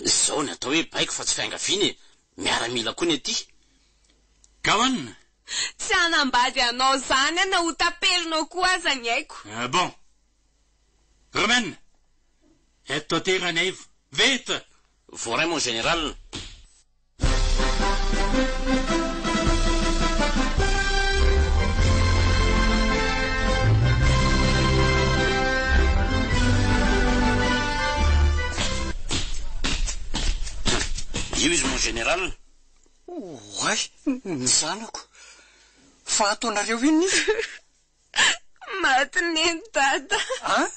Izao ny atao hoe baiko fa tsy fiangaviana e! Miaramila koa ny aty. Gawan! Tsy hanambady anao izany aho na ho taperinao koa aza ny aiko. Ah bon! Romaine! Eto aty Ranaivo. Vite! Voaray mon général. Io izy mon général. Oay, ny zanako. Fa ataonareo inona izy? Maty neny dada. An?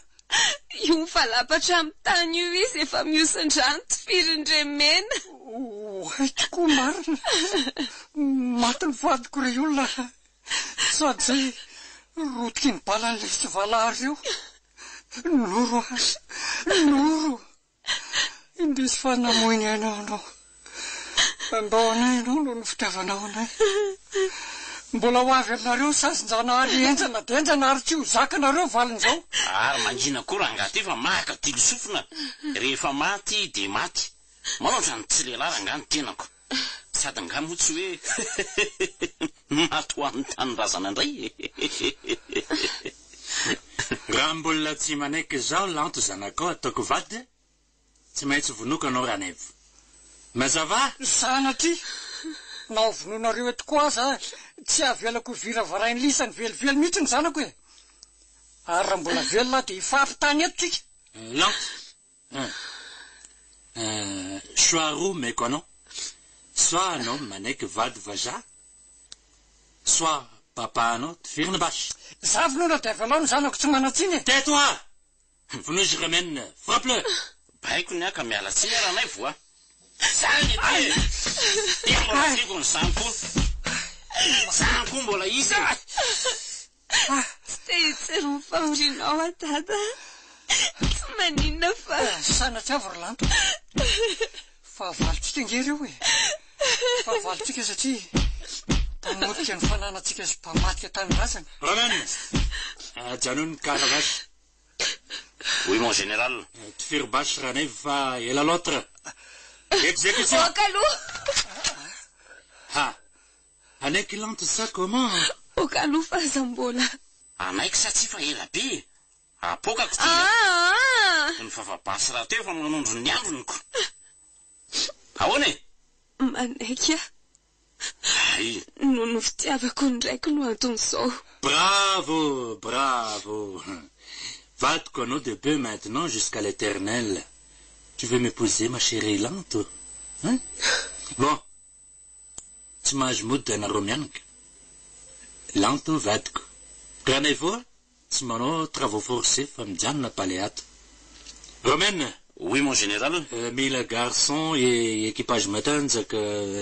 Io mivalapatra amin'ny tany io izy efa mihosin-drano tifirindremena. Oay tokoa marina. Maty ny vadiko ry olona a. Sady zay rotiky ny balan'ilay tsy valahara io. Noro a. Noro. Indrisy fa namoy ny ainao ianao. Nandao anay ianao noho ny fitiavanao anay. Mbola ho avy aminareo ny sazin-janahary henjana dia henjana ary tsy ho zakanareo ny valin'izao. Ary mangina koa rangahy ty fa maka dilo sofina, rehefa maty dia maty. Manao ohatran'ny tsy lehilahy rangahy ny tenako. Sady angaha moa tsy hoe maty ho an'ny tanindrazana indray e! Raha mbola tsy manaiky izao Lanto zanakao ataoko vady, tsy maintsy vonoiko anao Ranaivo. Mazava? Sanatria! Na ho vonoinareo eto koa aza tsy havelako ho viravirain'ny lisany velively mihitsy ny zanako e! Ary raha mbola velona aho dia hifampitany eto tsika! Lanto, Un. Un choix roa omeko anao, soit anao manaiky vady vazaha, soit papa anao tifirina basy. Za vonoina dia avelao ny zanako tsy manan-tsiny e! Tais-toi! Vonoy izy Romaine, frappe-le! Baiko ny ahy ka miala tsiny aho Ranaivo a! Zany ity e! Dia mbola tiako ny zany koa! Zany koa mbola izy e! Tsy te hijery ny fahorianao aho Dada a! Tsy maninona fa. Sanatria avy ry Lanto. Fahavalontsika ange ireo e! Fahavalontsika satria mpamotika ny fananantsika sy mpamadika tanindrazana. Romain! Ajanony ny caravage. Oui mon général. Tifiro basy Ranaivo fa ela l'autre. Exécution! Aoka aloha! Ha! Hanaiky lanto sa comment? Ok aloha fa aza mbola. Hanaiky sa tsia fa ela be e! Apoakako ty a! Aa! Ny vava-basy rahateo efa manondro ny androny ko! Ahoana e? Manaiky aho. Hay! Noho ny fitiavako ny raiko no anton'izao. Bravo! Bravo! Vadiko anao depuis maintenant jusqu'à l'éternel. Tu veux m'épouser ma chérie Lanto? Hein? Bon! Tsy mahazo mody ianareo mianaka. Lanto vadiko. Ranaivo a, tsy manao travaux forcés fa mijanona palais ato. Romaine! Oui mon général. Mila garçon et équipage matanjaka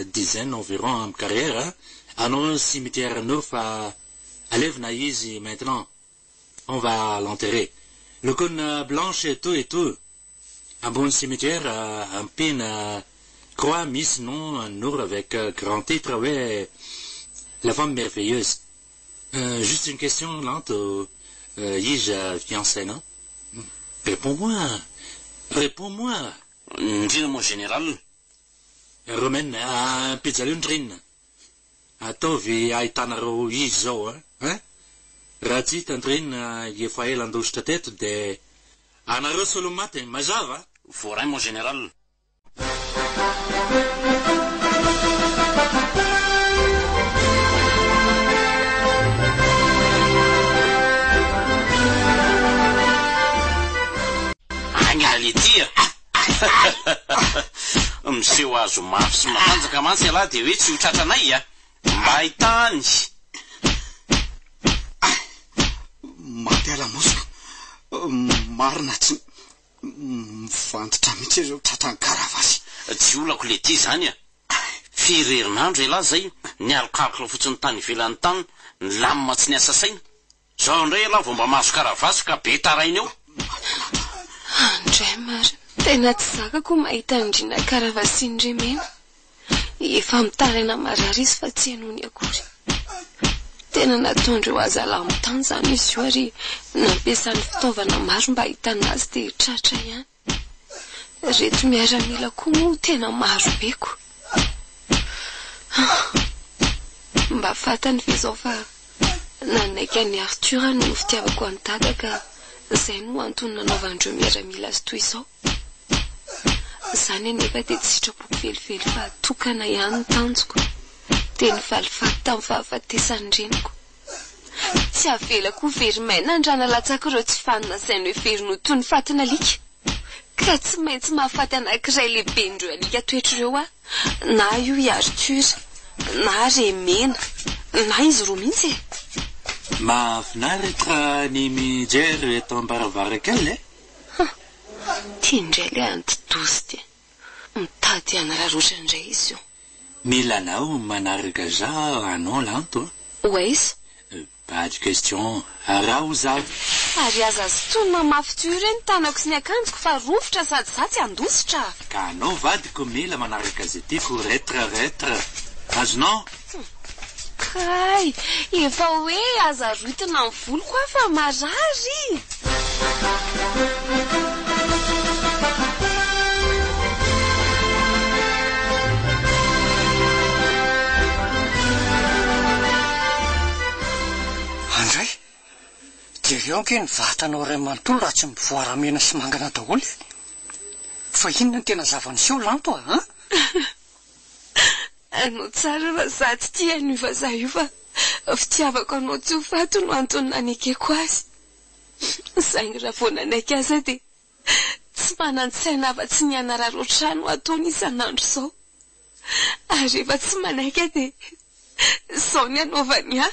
dizaine environ am carrière a, anao cimetière noro fa alevina izy maintenant. On va l'enterrer. Lokoina blanche et tout et tout. Ambony cimetière ampiana croix misy nom an'i Noro avec grand titre hoe la femme merveilleuse. Juste une question Lanto, iza fiancé-nao? Réponds-moi! Réponds-moi! Ndrina mon général. Romaine, ampijalio ndrina. Ataovy ahitanareo izy zao a! Hein? Raha tsy hita ndrina efa ela handositra teto de anareo solomaty e! Mazava? Voaray mon général. Agna letia a! Miseho azo mafy sy matanjaka mantsy ialahy dia hoe tsy ho tratranay a! Mbay tany! Maty alamosiko! Marina tsy mivantitra mihitsy ireo tratran'ny karavasy. Tsy olako letia izany a! Firy herinandro ialahy izay nialokaloka fotsiny tany ivelany tany, nilamina tsy niasa saina. Zao indray ialahy vao mba mahazo karavasy ka be taraina eo. Andray marina. Tena tsy zakako mahita an'i Ndrina karavasian'i Remena. Efa mitaraina marary izy fa tsy henony akory. Tena nataondreo azalahy mitany izany izy io ary nampiasany fitaovana maro mba hahitana azy dia tratra ihany. Ireto miaramila koa moa tena maro be ko. Mba fantany ve izao fa nanaiky an'i Arthur aho noho ny fitiavako an'i Dada ka izay no antony nanaovan'ireo miaramila azy toy izao? Izany anefa dia tsy sitrapoko velively fa tokana ihany ny tanjoko, dia ny valifaty tamin'ny fahafatesan'ny reniko. Tsy avelako ho very maina ny ra nalatsak'ireo tsy vanona izay noheveriny ho toy ny fatin'alika. Ka tsy maintsy mahafaty anankiray lehiben'ireo alika toetra ireo aho, na io i Arthur, na Remena, na izy roa mihitsy e! Mahafinaritra ny mijery eto am-baravarankely e! Hum! Ty indray ilay anti-doza ty. Mitady hanararaotra indray izy io. Mila anao manaraka za anao Lanto a. Ho aiza? Pas de question, araho za. Ary aza sintonina mafy toy ireny ny tanako sy ny akanjoko fa rovitra sady za tsy handositra. Ka anao vadiko mila manaraka ze tiako retra retra. Azonao? Hum. Kay! Efa hoe aza roitina ny voloko aho fa marary! Andray! Jereo ange ny vatanao iray manontolo raha tsy mivoaramena sy mangana daholo e! Fa inona no tena zava-niseho Lanto a! An? Hainao tsara fa za tsy tia an'io vazaha io fa fitiavako anao tsy ho faty no antony nanekeko azy. Saingy raha vao nanaiky azy aho dia tsy manan-tsaina afa-tsy ny hanararaotra ahy no ataony isan'andro izao. Ary rehefa tsy manaiky aho dia izao ny anaovany ahy.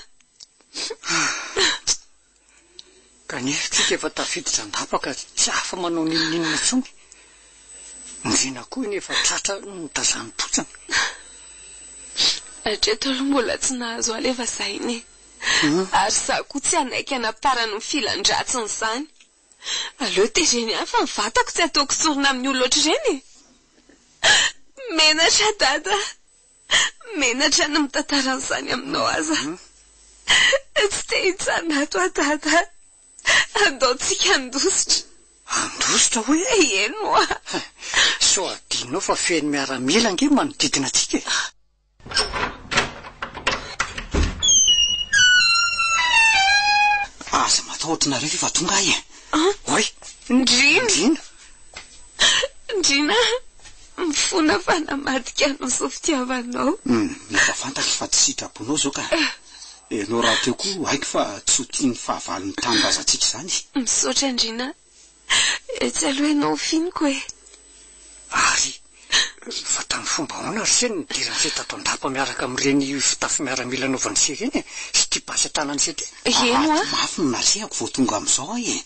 Kanefa tsika efa tafiditra an-dapa ka tsy afa manao n'inon'inona intsony. Ndrina koa iny efa tratra notazanim-potsiny. Hatreto aloha mbola tsy nahazo ahy ilay vazaha iny e. Ary izaho koa tsy hanaiky hanaparany ny filan-dratsiny izany. Aleo tereny ihany fa ny vatako tsy ataoko sorona amin'ny olona ohatr'ireny e. Menatra Dada a! Menatra ny mitantara an'izany aminao aza. Tsy te hijanona ato aho Dada. Andao tsika handositra. Handositra hoy e? Eny moa. Sao adinonao fa feno miaramila ange manodidina antsika e. Aza matahotra nareo f'efa tonga aho e. Oay! Ndrina! Ndrina! Ndrina! Mifona fa namadika anao izao fitiavanao. Hum, efa fantatro fa tsy sitraponao izao ka. Ianao rahateo koa haiko fa tsy ho tian'ny fahavalon'ny tanindrazantsika izany. Misaotra Ndrina. Etsy aloha ianao ho finiko e. Ary fa tamin'ny fomba ahoana ry se no nidiran'i se tato an-dapa miaraka amin'ireny fitafy miaramila anaovan'i se ireny e? Sy ity basy an-tanan'i se ity? Eny hoa. Ady mafy no natrehako vao tonga amin'izao aho e.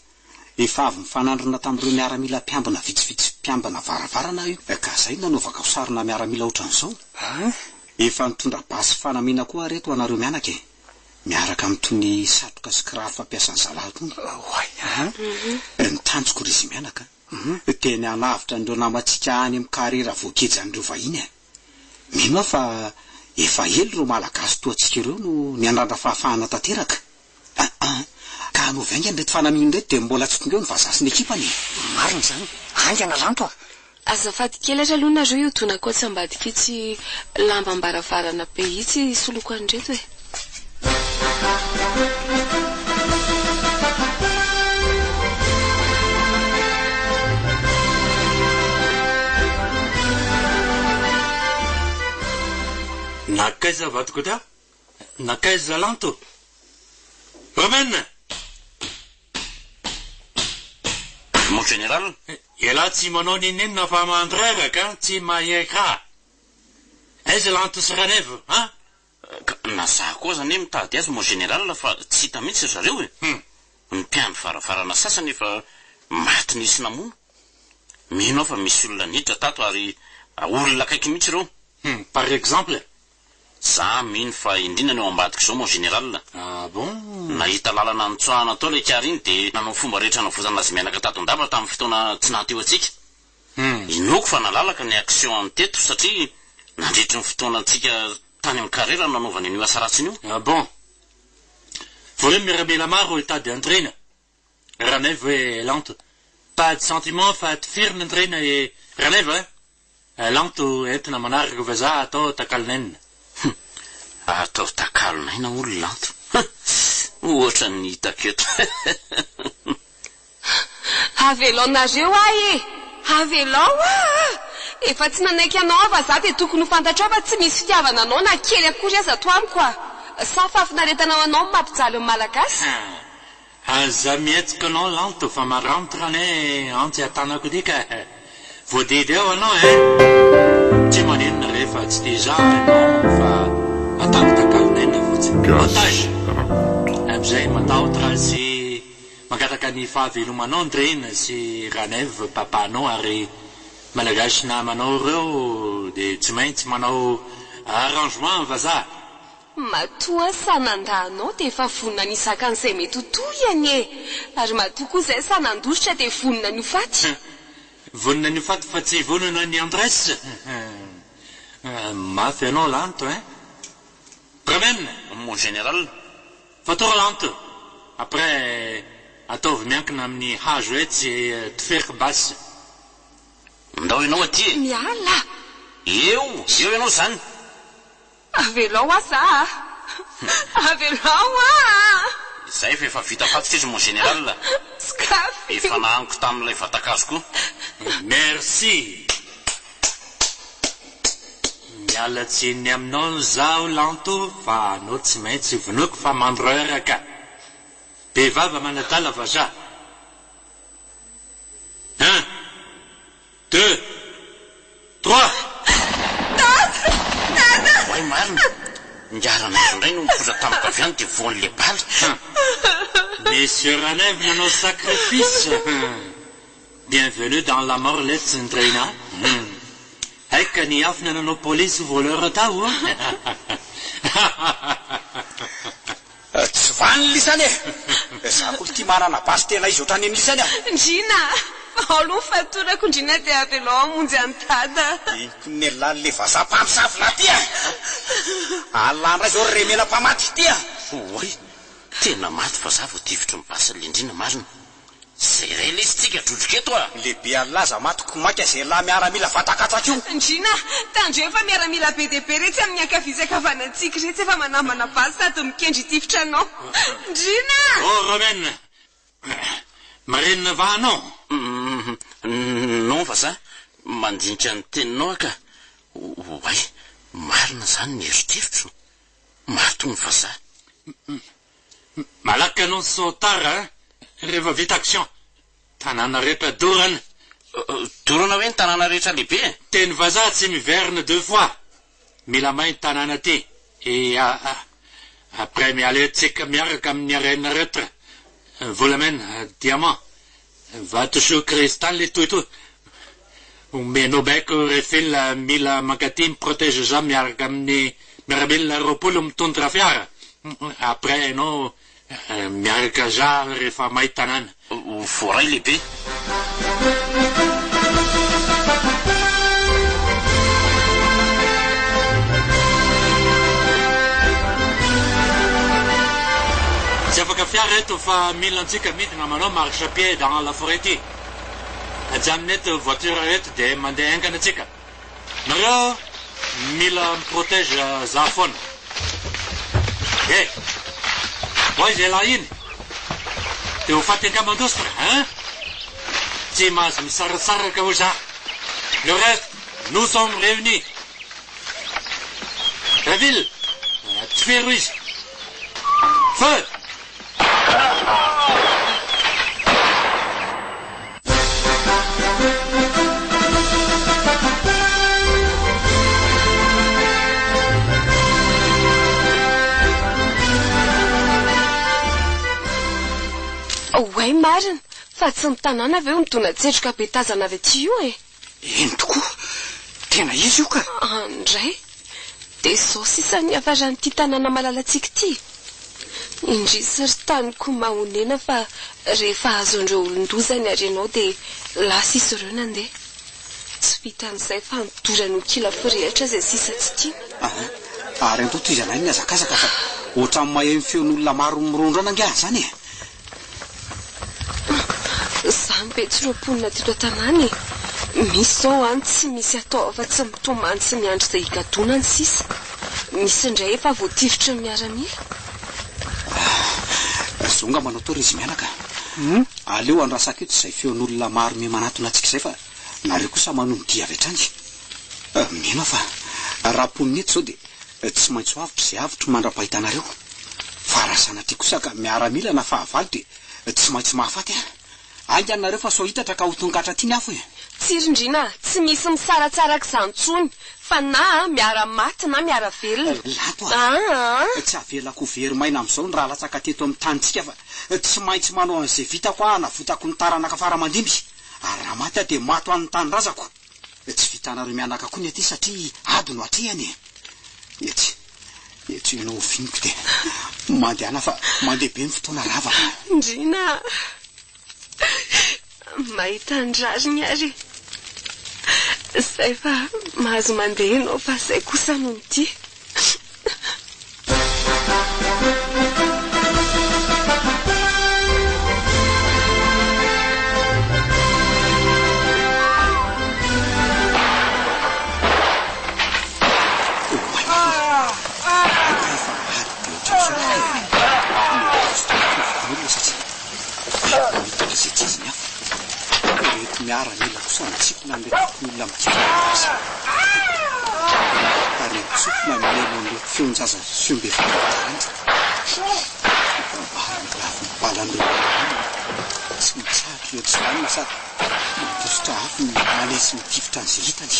Efa avy nifanandrina tamin'ireo miaramila mpiambina vitsivitsy mpiambina varavarana aho io, ka izay no nanaovako sarina miaramila ohatran'izao. Efa nitondra basy fanamiana koa aho reto anareo mianaka e! Miaraka amin'itony satroka sy kiraro fampiasan'ny zalahy itony. Oay an! Ny tanjoko ry izy mianaka dia ny hanavotra an'ireo namantsika any amin'ny kariera voagejan'ireo vahiny e! Mino aho fa efa ela ireo Malagasy toa antsika ireo no niandrandra fahafahana tanteraka. Aa! Ka hanaovy haingana ireto fanamiana ireto dia mbola tsy tonga eo ny vazaha sy ny ekipany e! Marina izany! Haingana Lanto a! Azafady kely ary aloha nareo io donako atsy ambadika itsy lambam-baravarana be itsy hisoloako an'ireto e! Nankaiza vadiko ta? Nankaiza Lanto? Romaine! Mon général. Ialahy tsy manao n'inon'inona fa mandreraka an, tsy maheka. Aiza Lanto sy Ranaivo an? Ka na za koa aza anie mitady azy mon général fa tsy hita mihitsy ry zareo e. Ny mpiandry varavarana sasany efa maty nisy namono. Mino aho fa misy olona niditra tato ary olona akaiky mihitsy ireo. Hum, par exemple? Za mino fa indrindra ny ao ambadik'izao mon général. Ah bon? Nahita lalana nitsoahana tao ilay kara iny dia nanao fomba rehetra hanavotana azy mianaka tato an-dapa tamin'ny fotoana tsy naha teo antsika. Inoako fa nalalaka ny action any teto satria. Nandritry ny fotoanantsika tany amin'ny carrière no nanaovany an'io asa ratsiny io. Ah bon. Voalohany miaramila maro hitady an-dRina. Ranaivo hoe Lanto. Pas de sentiment fa tifirina an-dRina e Ranaivo a! Lanto entina manaraka vazaha atao takalon'aina. Hum. Atao takalon'aina hono Lanto. Hum. Ohatra ny hitako eto. Avelao nareo ahy e! Avelao aho a! Efa tsy nanaiky anao aho vazaha dia tokony ho fantatrao fa tsy misy fitiavana anao na kely akory aza ato amiko a! Sa fahafinaretana ho anao ny mampijaly ny Malagasy? Aza mihetsika anao Lanto fa maranitra anie antsy atanako ity ka! Voadidy eo anao eh! Tsy maninona rehefa tsy tia za enao fa ataoko takalon'aina fotsiny. Gasy Otage! Rakoto. Amizay matahotra sy mangataka ny fahavelomanao Ndrina sy Ranaivo papanao ary Malagasy namanao ireo dia tsy maintsy manao arrangement vazaha. Matoa sahy nandà anao dia efa vonona ny hizaka an'izay mety ho tohiny e! Ary matoa koa izay sahy nandositra dia vonona ny ho faty. Vonona ny ho faty fa tsy vonona ny handresy. Mafy ianao Lanto hein! Bremen! Mon général. Fatory Lanto! Après ataovy miankina amin'ny hazo etsy tifiriko basy. Ndao ianao aty e! Miala! Eo! Eo ianao izany! Avelao aho za a! Avelao aho a! Izay fa efa vita fatotra izy mon général. Sokafy Efa nahaniko tamin'ilay vatan-kazo koa. Merci! Miala tsiny aminao zaho Lanto fa anao tsy maintsy vonoiko fa mandreraka. Be vava manadala vazaha. Un! Deux! Trois! Dada! Dada! Oay marina! Ingahy Ranaivo indray no nipoitra tampoka avy any dia voan'ilay bala. Hum! Monsieur Ranaivo nanao sacrifice! Hum! Bienvenue dans la mort letsy Ndrina! Hum! Haiko ka niafina nanao police voleur tao an! Tsy vanona lisany e! Za koa ity manana basy tena izy ohatran'ny an'lisany a! Ndrina a! Fa ao aloha ny fatorako ndrina dia avelao hamonjy an'i Dada. Henoko ny lalan'le vazaha mpamosavy lahy ty a! Allah ndray zao ry remena mpamaty ty a! Oay! Tena maty vazaha voatifitry ny basin'le ndrina marina. Zay iray lesy tsika drodroka eto a! Lehibe Allah aza maty ko maika zay lahy miaramila vatakatsaka io. Ndrina a! Tandremo fa miaramila be dia be retsy amin'ny ankavia sy ankavanantsika iretsy efa manambana basy sady mikendry hitifitra anao. Ndrina a! Oh Romaine! Marenina va anao? Non vazaha, mandinika ny teninao aho ka. Oay, marina izany ny eritreritro. Maty hono vazaha. Malaky anao sao tara a! Rehefa vita action. Tanàna rehetra dorana. Dorana hoe ny tanàna rehetra lehibe e? Teny vazaha tsy miverina deux fois. Mila may ny tanàna ty. Et après miala eto tsika miaraka amin'ny harena rehetra. Volamena, diamant, vatosoa cristal et tout et tout. Omenao baiko Refil mila mankaty mi-protège za miaraka amin'ny miaramila 20 mitondra fiara. Après enao miaraka za rehefa may tanàna. Voaray lehibe. Tsy afaka fiara eto fa mila antsika midina manao marche à pied dans la forêt ty. Ajanony eto voiture eto de mandeha haingana tsika. Nareo mila mi protège za foana. Eh! Oay zay lahy iny? De ho faty angamba mandositra hein? Tsy mahazo misaratsaraka hoy za. Le reste, nous sommes réunis. Ravil, tifiro izy. Feu! Oay marina, fa tsy ny tanàna ve io midona-tsetroka be tazana avy aty io e? Eny tokoa, tena izy io ka! Andray, dia izao sisa ny hiafaran'ity tanàna malalantsika ity? Indrisy ry taniko mahonena fa rehefa azon'ireo olon-doza ny harenao dia lasa izy ireo nandeha. Tsy vitan'izay fa nodorany ho kila forehitra izay sisa tsy tiany. Aha, ary antoa tohizana any ny hazakazaka fa ohatran'ny maheno feon'olona maro mirondrana angaha izany e! Izany ve tsy ireo mponina teto an-tanàna e! Misy izao any tsy misy atao afa-tsy mitomany sy miandry izay higadonany sisa. Misy indray efa voatifitry ny miaramila. Ah, zonga manao toa ry izy mianaka. Aleo andrasako eto izay feon'olona maro miha-manatona antsika izay fa nareo kosa manohy ny dia avy hatrany. Mino aho fa raha mponina eto izao dia tsy maintsy ho avotra izay avotro mandra-pahitanareo. Fa raha sanatria kosa ka miaramila na fahavalo dia tsy maintsy mahafaty aho. Haingana nareo fa sao hitatra ka ho tonga hatraty ny afo e! Tsia ry Ndriana a! Tsy misy misaratsaraka izany intsony fa na miara-maty na miara-velona. Lanto a! Tsy avelako ho very maina amin'izao ny ra latsaka teto amin'ny tanintsika fa tsy maintsy manao an'izay vitako aho hanavotako ny taranaka fara aman-dimby. Ary raha maty aho dia maty ho an'ny tanindrazako. Tsy vitanareo mianaka koa ny aty satria ady no atrehana e! Etsy, etsy ianao ho viniko dia mandehana fa mandeha be ny fotoana ravaka. Ndriana a! Mahita ny rariny ary e! Zay fa mahazo mandeha ianao fa zay kosa no mitia. Ireto miaramila kosa mitsimpona an'ireto fokonolona mitifitra azy. Ary nitsofina mihaino an'ireto feon-jaza sy feom-behivavy mitaraina. Fitambarana lavon'ny balan'ireo miaramila tsy mitsahatra ireo tsy vanona sady mandositra afo ny manesy mitifitra an'izay hitany.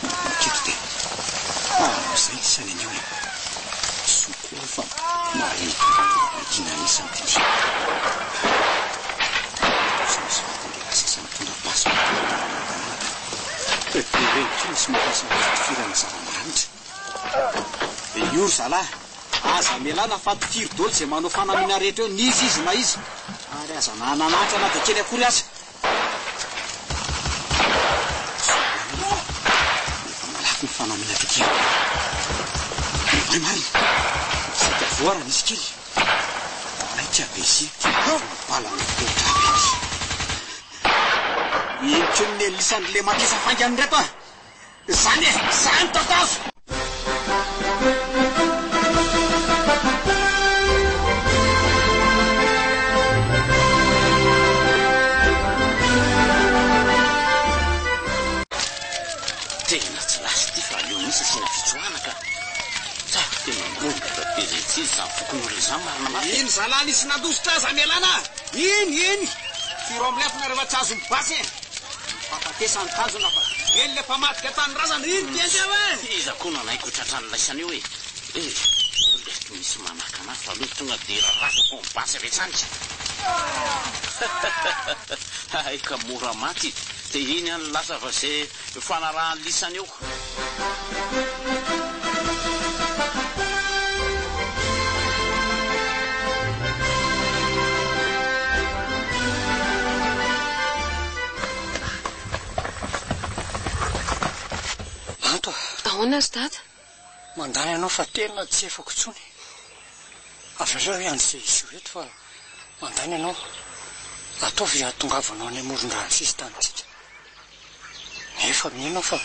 Manomboka eto dia amin'izay ny sainy anio e. Soa koa fa mahare toerana anisany ity. Kosa misy vatan-dehilahy sasany mitondra basy mampihorohoro ny tanàna ka dia ireny koa misy mampiasa ny fitifirana zava-maranitra. Io ry zalahy, aza amelana fa tifiro daholo izay manao fanamiana rehetra eo, n'iza izy na iza, ary aza nananatra na dia kely akory aza. Soa ihany aloha fa efa malaky ny fanamiana tety amiko. Oay marina, saika voa raha nisy kely. Maika be sy ity bala mipoitra be ity. Iny koa ny nelisany le matesa faingana ireto a! Zany e! Zany tatazo! Tena tsy lasa ity fa aleo mihitsy asiana fitsoahana ka. Tsa, tena mirongatra be izay tsy izy izany fokonolona izany marina mafy e. Iny zalahy nisy nandositra aza mialana a! Iny, iny! Firo amby lefona rehefa tsy azon'ny basy e! Fahafatesana ny tanjona fa eny le mpamadika tanindrazana iny ty andeha e! Iza koa nanaiky ho tratran'ny laisany eo e! Eh! Ireto misy manakana ahy fa aleo tonga dia rarafako ny basy avy hatrany. Hay ka mora maty dia iny any lasa fa zay fanarahan'ny lisany eo. Lanto a! Ahoana ry dada? Mandany anao fa tena tsy efako intsony. Avelao hiandry izay hiseho eto fa mandany anao. Ataovy hahatongavanao any amoron-drano sisin-tanintsika. Nefa mino aho fa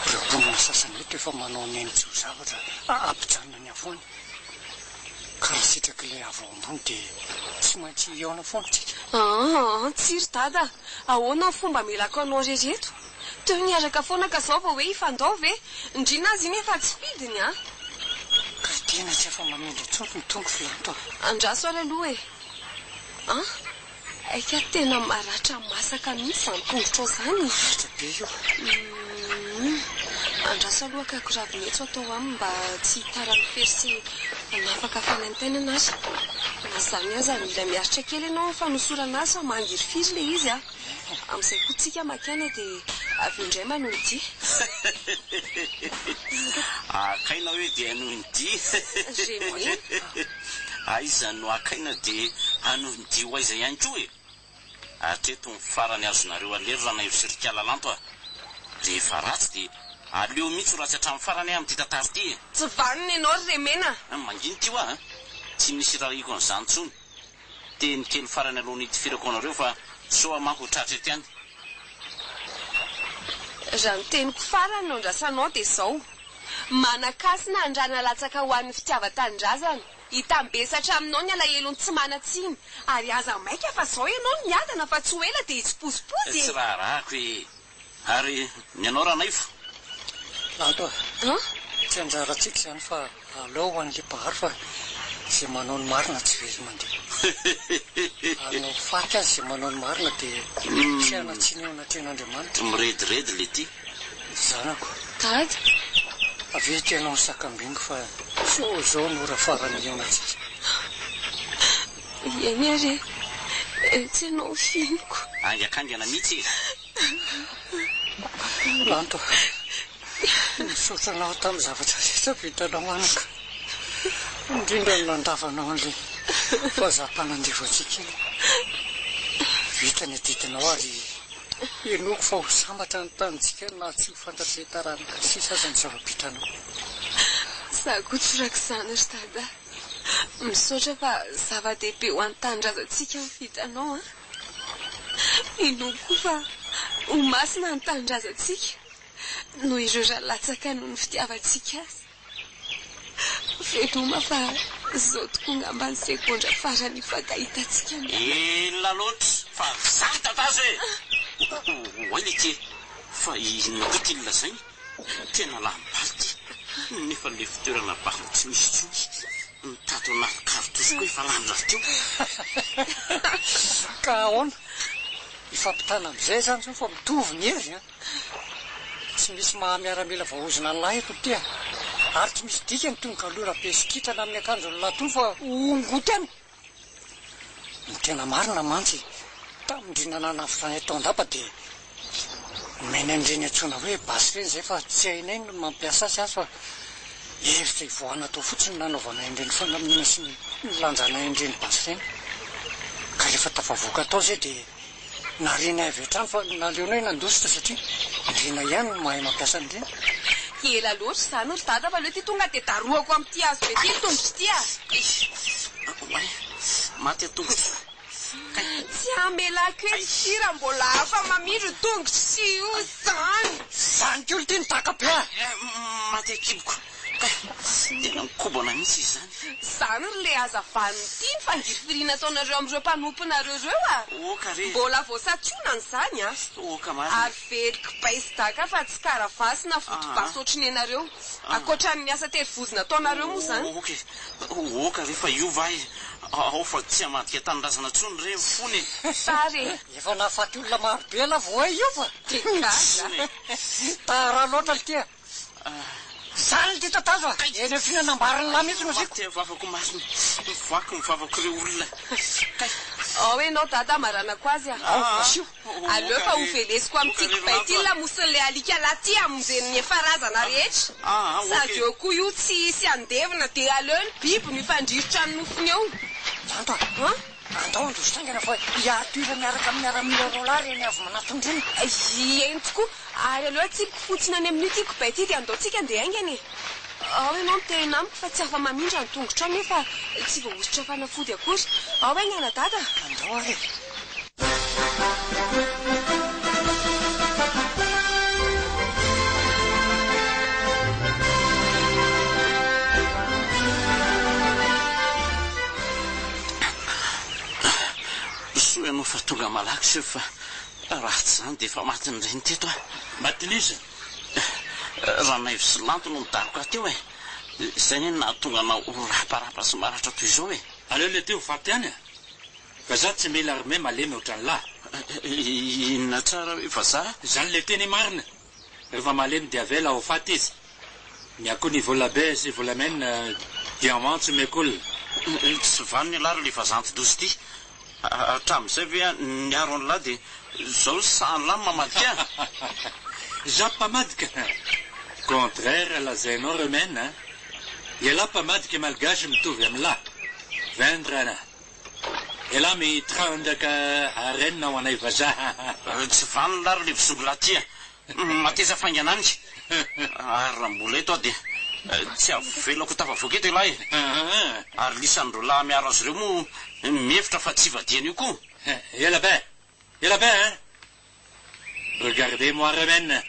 ireo mponina sasany eto efa manao neny tsy ho zavatra hampijanona ny havoana. Ka raha sitrak'ilay avo ao ambony dia tsy maintsy hihaona foana tsika. Aa, tsia ry dada a! Ahoana ny fomba hamelako anao irery eto? Teo niaraka foana ka zao vao hoe hifandao ve? Ndry nazy iny efa tsy fidiny a! Ka tena tsy afa-mamindra intsony ny tongotro Lanto a! Andraso ary aloha e! An! Aika tena maratra masaka mihitsy izany tongotrao izany e! Maratra be io. Humm. Andraso aloha ka koravinetso atao aminy mba tsy hitaran'ny fery sy hanafaka fanaintainana ary. Na izany aza mila miaritra kely ianao amin'ny fanosorana azy fa mangirifiry ilay izy a! Amin'izay koa tsika maka aina dia avy eo indray manohy ny dia. Hakaina hoe dia hanohy ny dia. Remy. Aiza no hakaina dia hanohy ny dia ho aiza ihany koa e! Hatreto ny farany azonareo aleha ry Ranaivo sy ry Kala Lanto a! Rehefa ratsy dia aleo mihitsy ho ratsy hatramin'ny farany aho amin'ity tantara ity e! Tsy vanona ianao ry Remena a! Mangina ity hoa a! Tsy misy irariako an'izany intsony. Teny kely farany alohan'ny hitifirako anareo fa sao aho manko ho tratra eto ihany. Raha ny teniko farany no andrasanao dia izao, Manan-kasina andrana latsaka ho an'ny fitiavan-tanindrazana. Hitambesatra aminao ny alahelon'ny tsy manan-tsiny. Ary aza maika fa zao ianao no miadana fa tsy ho ela dia hitsipozipozy e! Tsy raharahako e! Ary ny anao Ranaivo? Lanto a! Tsy anjarantsika izany fa aleo ho an'ilay Mpahary fa izay manao ny marina tsy very mandeha. Ary na ho faty aza izay manao ny marina dia tsy hanan-tsiny eo anatrehan'Andriamanitra. Mirediredy le ty. Zanako. Dada. Avia eto ianao ny sakambiniko fa sao izao no ora farany hihaonantsika. Eny ary e, etsy ianao fihiniko. Haingankaingana mihitsy e. Lanto a, misaotra anao tamin'ny zavatra rehetra vitanao anaka. Indrindra ny nandavanao an'ilay vazaha mpanandevo antsika iny. Vita ny adidinao ary Inoako fa ho sambatra ny tanintsika na tsy ho fantatr'izay taranaka sisa aza ny zava-bitanao. Za koa torak'izany ry Dada. Misaotra fa zava-dehibe ho an'ny tanindrazantsika ny vitanao an. Inoako koa fa ho masina ny tanindrazantsika noho ireo ra latsaka noho ny fitiavantsika azy. Veloma fa zao tokoa ngamba ny segondra farany hifankahitantsika mianaka. Ela loatra fa zany tatazo e! Oay letie fa inona koa ity nolazainy? Tena lany bala ity nefa le fitoerana bala tsy misy intsony, ny tato anaty cartouche koa efa lany rahateo. Ka ahoana? Hifampitana amin'izay zany zao fa mitovy ny hery an! Tsy misy maha miaramila voaozona an'lah eto ity a! Ary tsy misy dikany itony galona be sy kintana amin'ny akanjon'lah itony fa hongoty any! Ny tena marina mantsy, tamin-dry nananavotra anay tao an-dapa dia nomeny an'ireny antsoina hoe basy ireny izay fa tsy hainay ny mampiasa azy aza fa hevitra hivoahana tao fotsiny no nanaovanay an'ireny fanamiana sy ny nilanjanay an'ireny basy ireny. Ka rehefa tafavoaka tao izay dia Narianay avy hatrany fa naleonay nandositra satria Ndriana ihany no mahay mampiasa an'ireny. Ela loatra izany ry dada fa aleo ity tonga dia darohako amin'ity hazo be ity ny tongotro ity a! Oay, maty an-tongotro. Tsy hamelako eto ity raha mbola afa-mamindra io tongotro sy io izany. Izany koa ity nitaka be a! Maty an-kiboko. Kay, tena mikobana mihitsy izy izany. Izany ry le aza vanona ity ny fangirifiriana ataonareo amin'ireo mpanomponareo ireo a! Oka re! Mbola vao santionany izany a! Oka marina e! Ary very kibay sy daka fa tsy karavasy na vodibasy ohatry ny anareo. Ankoatran'ny asa terivozona ataonareo moa izany. Oka e! Oka re fa io va e! Ao fa tsy hamadika tanindrazana intsony re ny fony e! Tsara e! Efa nahafaty olona maro be lah voay io fa! Dia gaga! Tara loatra lty a! Zany ity tatazo a! Eny amin'ny fihinanam-barin'ny lahy mihitsy no asiako. Maty vavako marina. Vaky ny vavako ireo olona. Kay. Ao ianao dada hamaranako azy a. Ao, asio. Aleo fa ho velesiko amin'ity kibay ity ny lamosin'ilay alika lahy ity hamonjeny ny efa razana rehetra. Sady eo koa io tsy hisy handevina dia aleo ny biby no hifandrirotra ny nofony eo. Lanto a! Andao handroso haingana fa i Arthur miaraka amin'ny miaramila roalahy ireny avy manatona ireny. Eny tokoa. Ary aleo atsipiko fotsiny any amin'io ity kibay ity dia andao tsika andeha haingana e! Ao ianao miteny amiko fa tsy afa-mamindra ny tongotrao nefa tsy voahosotra fanafody akory. Ao haingana dada! Andao ary e! Soa ianao fa tonga malaky chef fa Raha tsy izany dia efa matin'ny reny teto aho. Matin'iza? Ranaivo sy Lanto no nidaroka ahy teo e! Izay anie no nahatonga anao ho raparapa sy maratra toy izao e! Aleo leity ho faty ihany e! Vazaha tsy mila armée malemy ohatran'lah. Inona tsara hoe vazaha? Izany leity anie marina. Rehefa malemy dia avela ho faty izy. Ny akoho ny vola be sy volamena diamant tsy omeko olona. Tsy vanona ialahy ry le vazaha anti-doza ity. Hatramin'izay ve aho niaro an'lah dia zao sahan'lah no mamadika ahy? Za mpamadika? Contraire lazainao Romaine a! Ialahy mpamadika malgache mitovy amin'lah. Vendrana. Elah mitrandraka harena ho anay vazaha. Tsy vanona ary le vizongo lahy ty a. Mateza faingana any. Ary raha mbola eto aho dia tsy avelako ho tafavoaka eto ialahy e. Ary lisan'ireo lahy miaro azy ireo moa mihevitra fa tsy ivadihana io koa. Ela be! Ela be hein! Regardez-moi Romaine.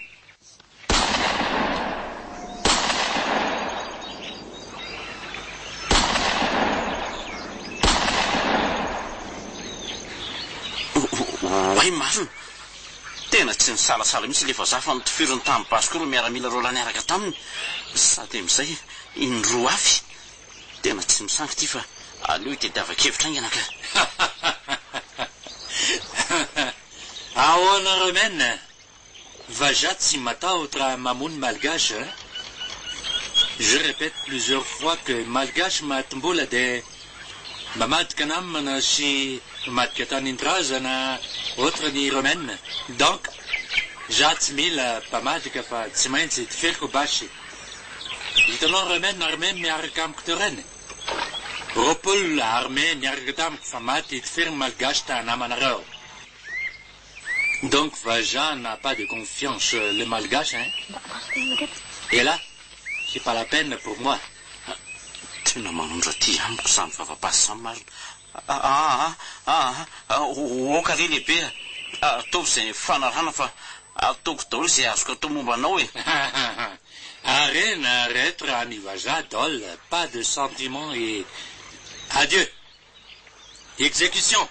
Oay marina! Tena tsy nisalasala mihitsy ilay vazaha fa notifiriny tamin'ny basy koa ireo miaramila roa lahy niaraka taminy, sady amin'izay indroa avy. Tena tsy misangy ity fa aleo hitadiavan-kevitra haingana ka. Ahoana Romaine? Vazaha tsy matahotra mamono malgache hein? Je répète plusieurs fois que malgache matim-bola dia mamadika namana sy mamadika tanindrazana otrany Romaine. Donc, za tsy mila mpamadika fa tsy maintsy tifiriko basy. Hitanao Romaine armée miaraka amiko teo reny? 20 armée niaraka tamiko fa maty tifiriny malgache ta namanareo. Donc vazaha n'a pas de confiance le malgache hein? Et là, c'est pas la peine pour moi. Tena manondro aty amiko izany vava-basy izany marina. Aa aa oka re lehibe a! Ataovy izay nifanarahana fa ataoko daholo izay azoko atao momba anao e! Harena rehetra any vazaha dol, pas de sentiment et adieu! Exécution!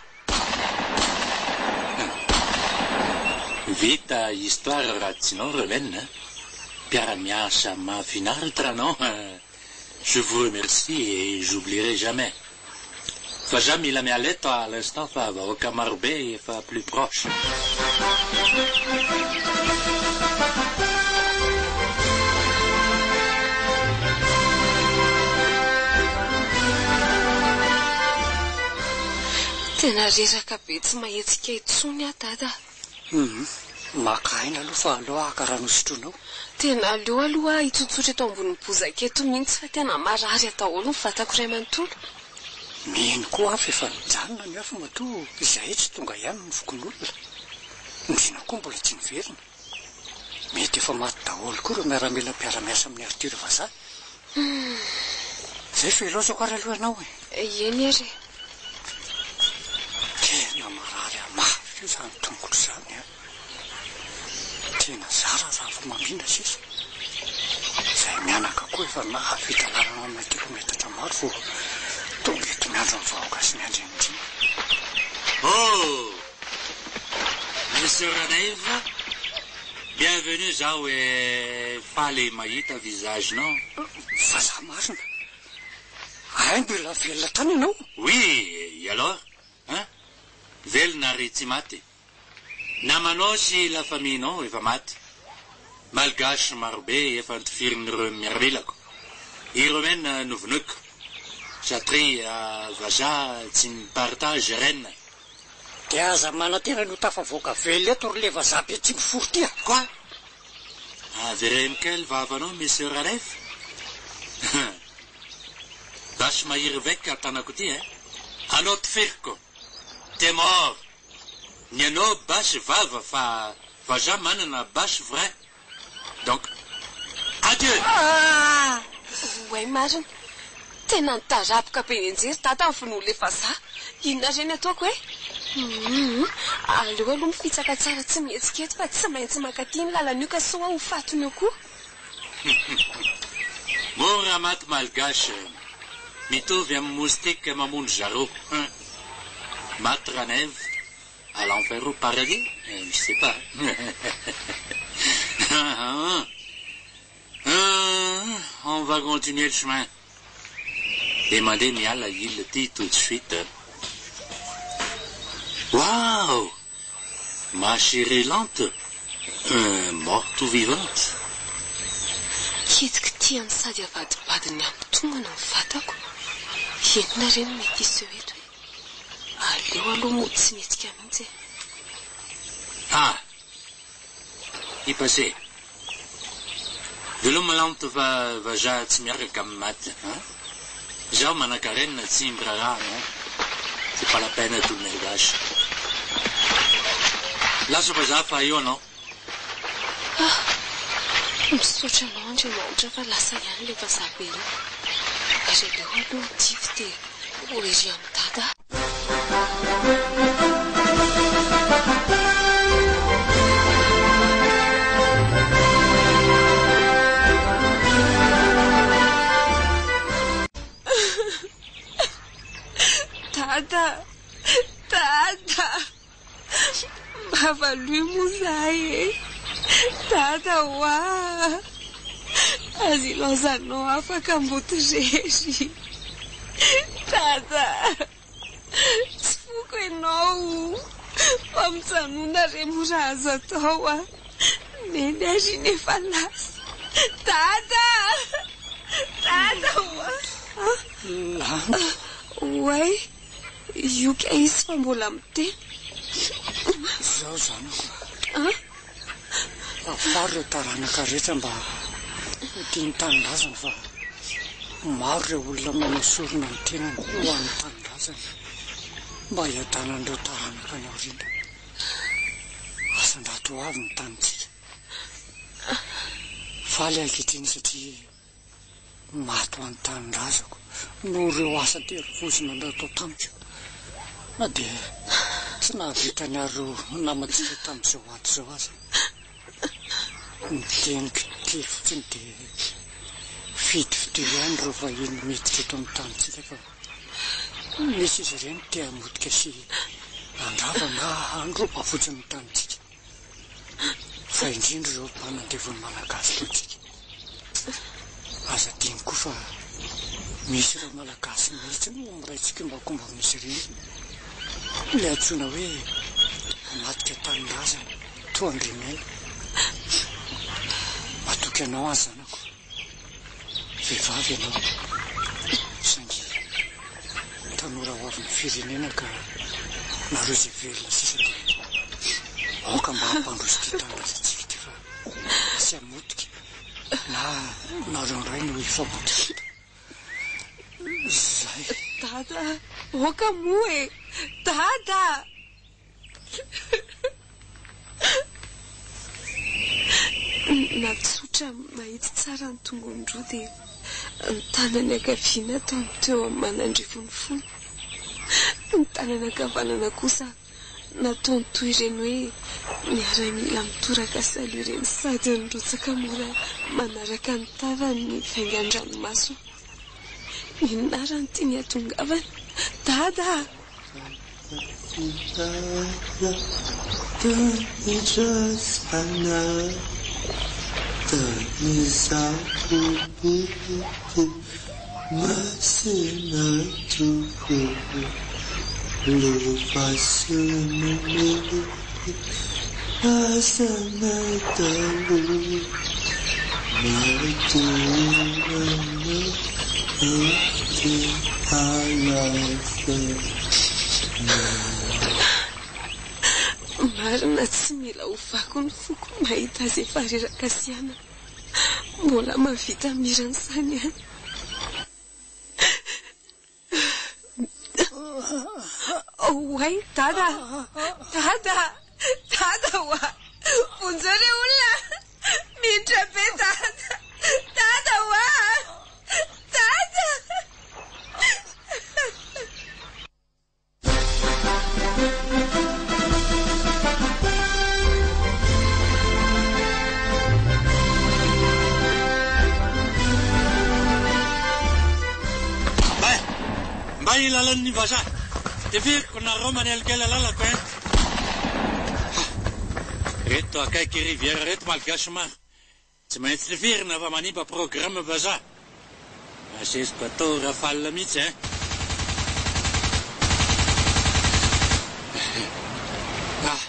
Vita histoire raha tsy nao Romaine a! Mpiara-miasa mahafinaritra anao Je vous remercie et j'oublierai jamais. Fa za mila miala eto à l'instant fa vahoaka marobe efa plus proche. Tena reraka be tsy mahetsika intsony aho dada a. Hum, maka aina aloha fa aleo haka rano hosotroinao. Tena aleo aloha aho hitsotsotra eto ambonin'ny bozaka eto mihitsy fa tena marary daholo ny vatako iray manontolo. Mino koa aho fa efa nijanona ny afo matoa izahay tsy tonga ihany ny fokonolona. Ndriana koa mbola tsy niverina. Mety efa maty daholo koa ireo miaramila mpiara-miasa amin'i Arthur vazaha. Zay fa ilaozako ary aloha ianao e. Eny ary e. Tena marary ahy mafy io izany tongotro izany an. Tena zara raha vao mamindra sisa. Izahay mianaka koa efa nahavita lalana amina kilometatra maro vao tonga eto miandry ny vahoaka sy miandry an'i Ndriana. Oh! Monsieur Ranaivo, bienvenue zaho e faly mahita visage nao. Vazaha marina. Hay mbola velona tany ianao? Oui, et alors? Hein? Velona ary tsy maty. Namanao sy la famille nao efa maty. Malgache marobe efa notifirin'ireo miaramilako. I Romaine novonoiko. Satria vazaha tsy mi-partage reine. Dia aza manantena ny ho tafavoaka velona eto ry le vazaha be tsy mifory ty a! Quoi? Avereno kely vavanao Monsieur Ralef? Basy mahery vaika tanako ty eh! Anao tifiriko! T'es mort! Ny anao basy vava fa vazaha manana basy vrai! Donc adieu! Oay marina! Tena nitarapoka be nianjery dada ny vonoan'ilay le vazaha! Inona re ny ataoko e? Humm aleo aloha mifitsaka tsara tsy mihetsika eto fa tsy maintsy mankaty ny lalana io ka soa ho fatiny eo koa. Mora maty malgache, mitovy amin'ny moustique mamono zareo hein! Maty Ranaivo, à l'enfer ou paradis? Je sais pas hein! On va continuer le chemin. Dia mandeha miala île ty tout de suite. Waouh! Ma chérie lente, morte ou vivante? Kitikitihany sady avadibadiny amin'ny tongony ny vatako. Inona re no mety hiseho eto e? Aleo aloha mody tsy mihetsika mihitsy e. Ah! I passé. Veloma lanto fa vazaha tsy miaraka amin'ny maty an! Zaho manankarena tsy miraharaha anao. C'est pas la peine de tourner gasy. Lasa vazaha fa eo anao. Ah! Misaotra anao Andriamanitra fa lasa ihany ilay vazaha be iny. Ary aleo aloha dify dia ho ery amin'i Dada aho. Dada! Dada! Mavaloy moa zahay e! Dada oa! Aza ilaozanao afaka mboto rery! Dada! Tsy foko ianao fa mijanona re mora azo atao a! Neny ary iny efa lasa! Dada! Dada oa! Lanto! Oay! Io kay izy fa mbola miteny. Izao zanako a! Afaro ireo taranaka rehetra mba ho tia ny tanindrazana fa maro ireo olona manao sorona ny tenany ho an'ny tanindrazana mba hiadanan'ireo taranaka any aoriana. Asandrato ho avy ny tanintsika. Faly aho ankehitriny satria Maty ho an'ny tanindrazako noho ireo asa an-terivozona natao tamiko, na dia tsy nahavita niaro ireo namantsika tamin'izao ady izao aza. Ny teniko kely fotsiny dia fidifidio ihany ireo vahiny miditra eto amin'ny tanintsika fa misy izy ireny te hamotika sy handrava na handroba fotsiny ny tanintsika. Fa indrindra ireo mpanandevo ny Malagasy toa antsika. Aza adino koa fa misy ireo Malagasy mihitsy no miray tsikombakomba amin'izy ireny. Ilay antsoina hoe mpamadika tanindrazana toa an-dry Mena. Matoky anao aho zanako. Vehivavy ianao, saingy tanora ho avin'ny firenena ka nareo izay velona sisa dia aoka mba hampandroso ity tanindrazantsika ity fa tsy hamotika na nareo indray no hifamotika eto. Zay. Dada a! Aoka moa e! Dada a! Natsotra mahitsy tsara ny tongony roa dia ny tanany ankavia nataony teo amin'ny manandrify ny fony. Ny tanany ankavanana kosa nataony toy ireny hoe miaramila mitoraka salut ireny sady nirotsaka mora manaraka ny tavany ny vaingan-dranomasony. Inona ary no tiany hahatongavana? Dada a! Marina tsy mila ovako ny foko mahita azy efa reraka sy anana. Mbola mahavita mihira ny sainy ihany. Oay, Dada! Dada! Dada oa! Vonjeo re olona! Miditra be Dada! Dada oa! Dada! Mbay! Mbay lalan'ny vazaha! Tifiriko nareo manelikely lalako eh! Reto akaiky rivière reto malgache maro. Tsy maintsy tifirina fa manimba programme vazaha. Asesy bateau rafale mihitsy hein. Ah!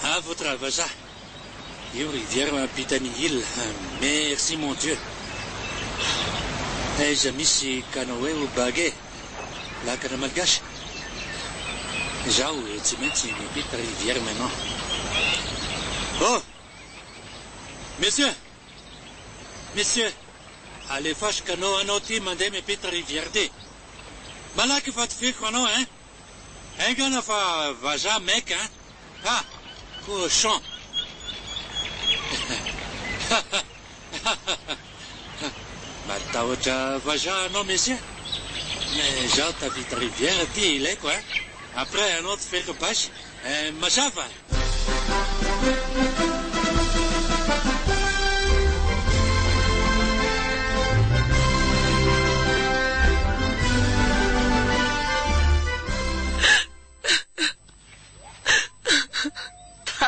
Ah votre vazaha. Io rivière mampita ny île. Merci mon Dieu. Aiza misy canoë ou bague? Lakana malgache? Izaho tsy maintsy miampita rivière maintenant. Oh! Monsieur! Monsieur! Alefaso canot anao ty mandeha miampita rivière ty. Malaky fa tifiriko anao hein! Haingana fa vazaha mec an! Ha! Cochon! Matahotra vazaha anao monsieur? Mais zaho tafita rivière ty ilaiko an! Après anao tsy feriko basy eh! Mazava?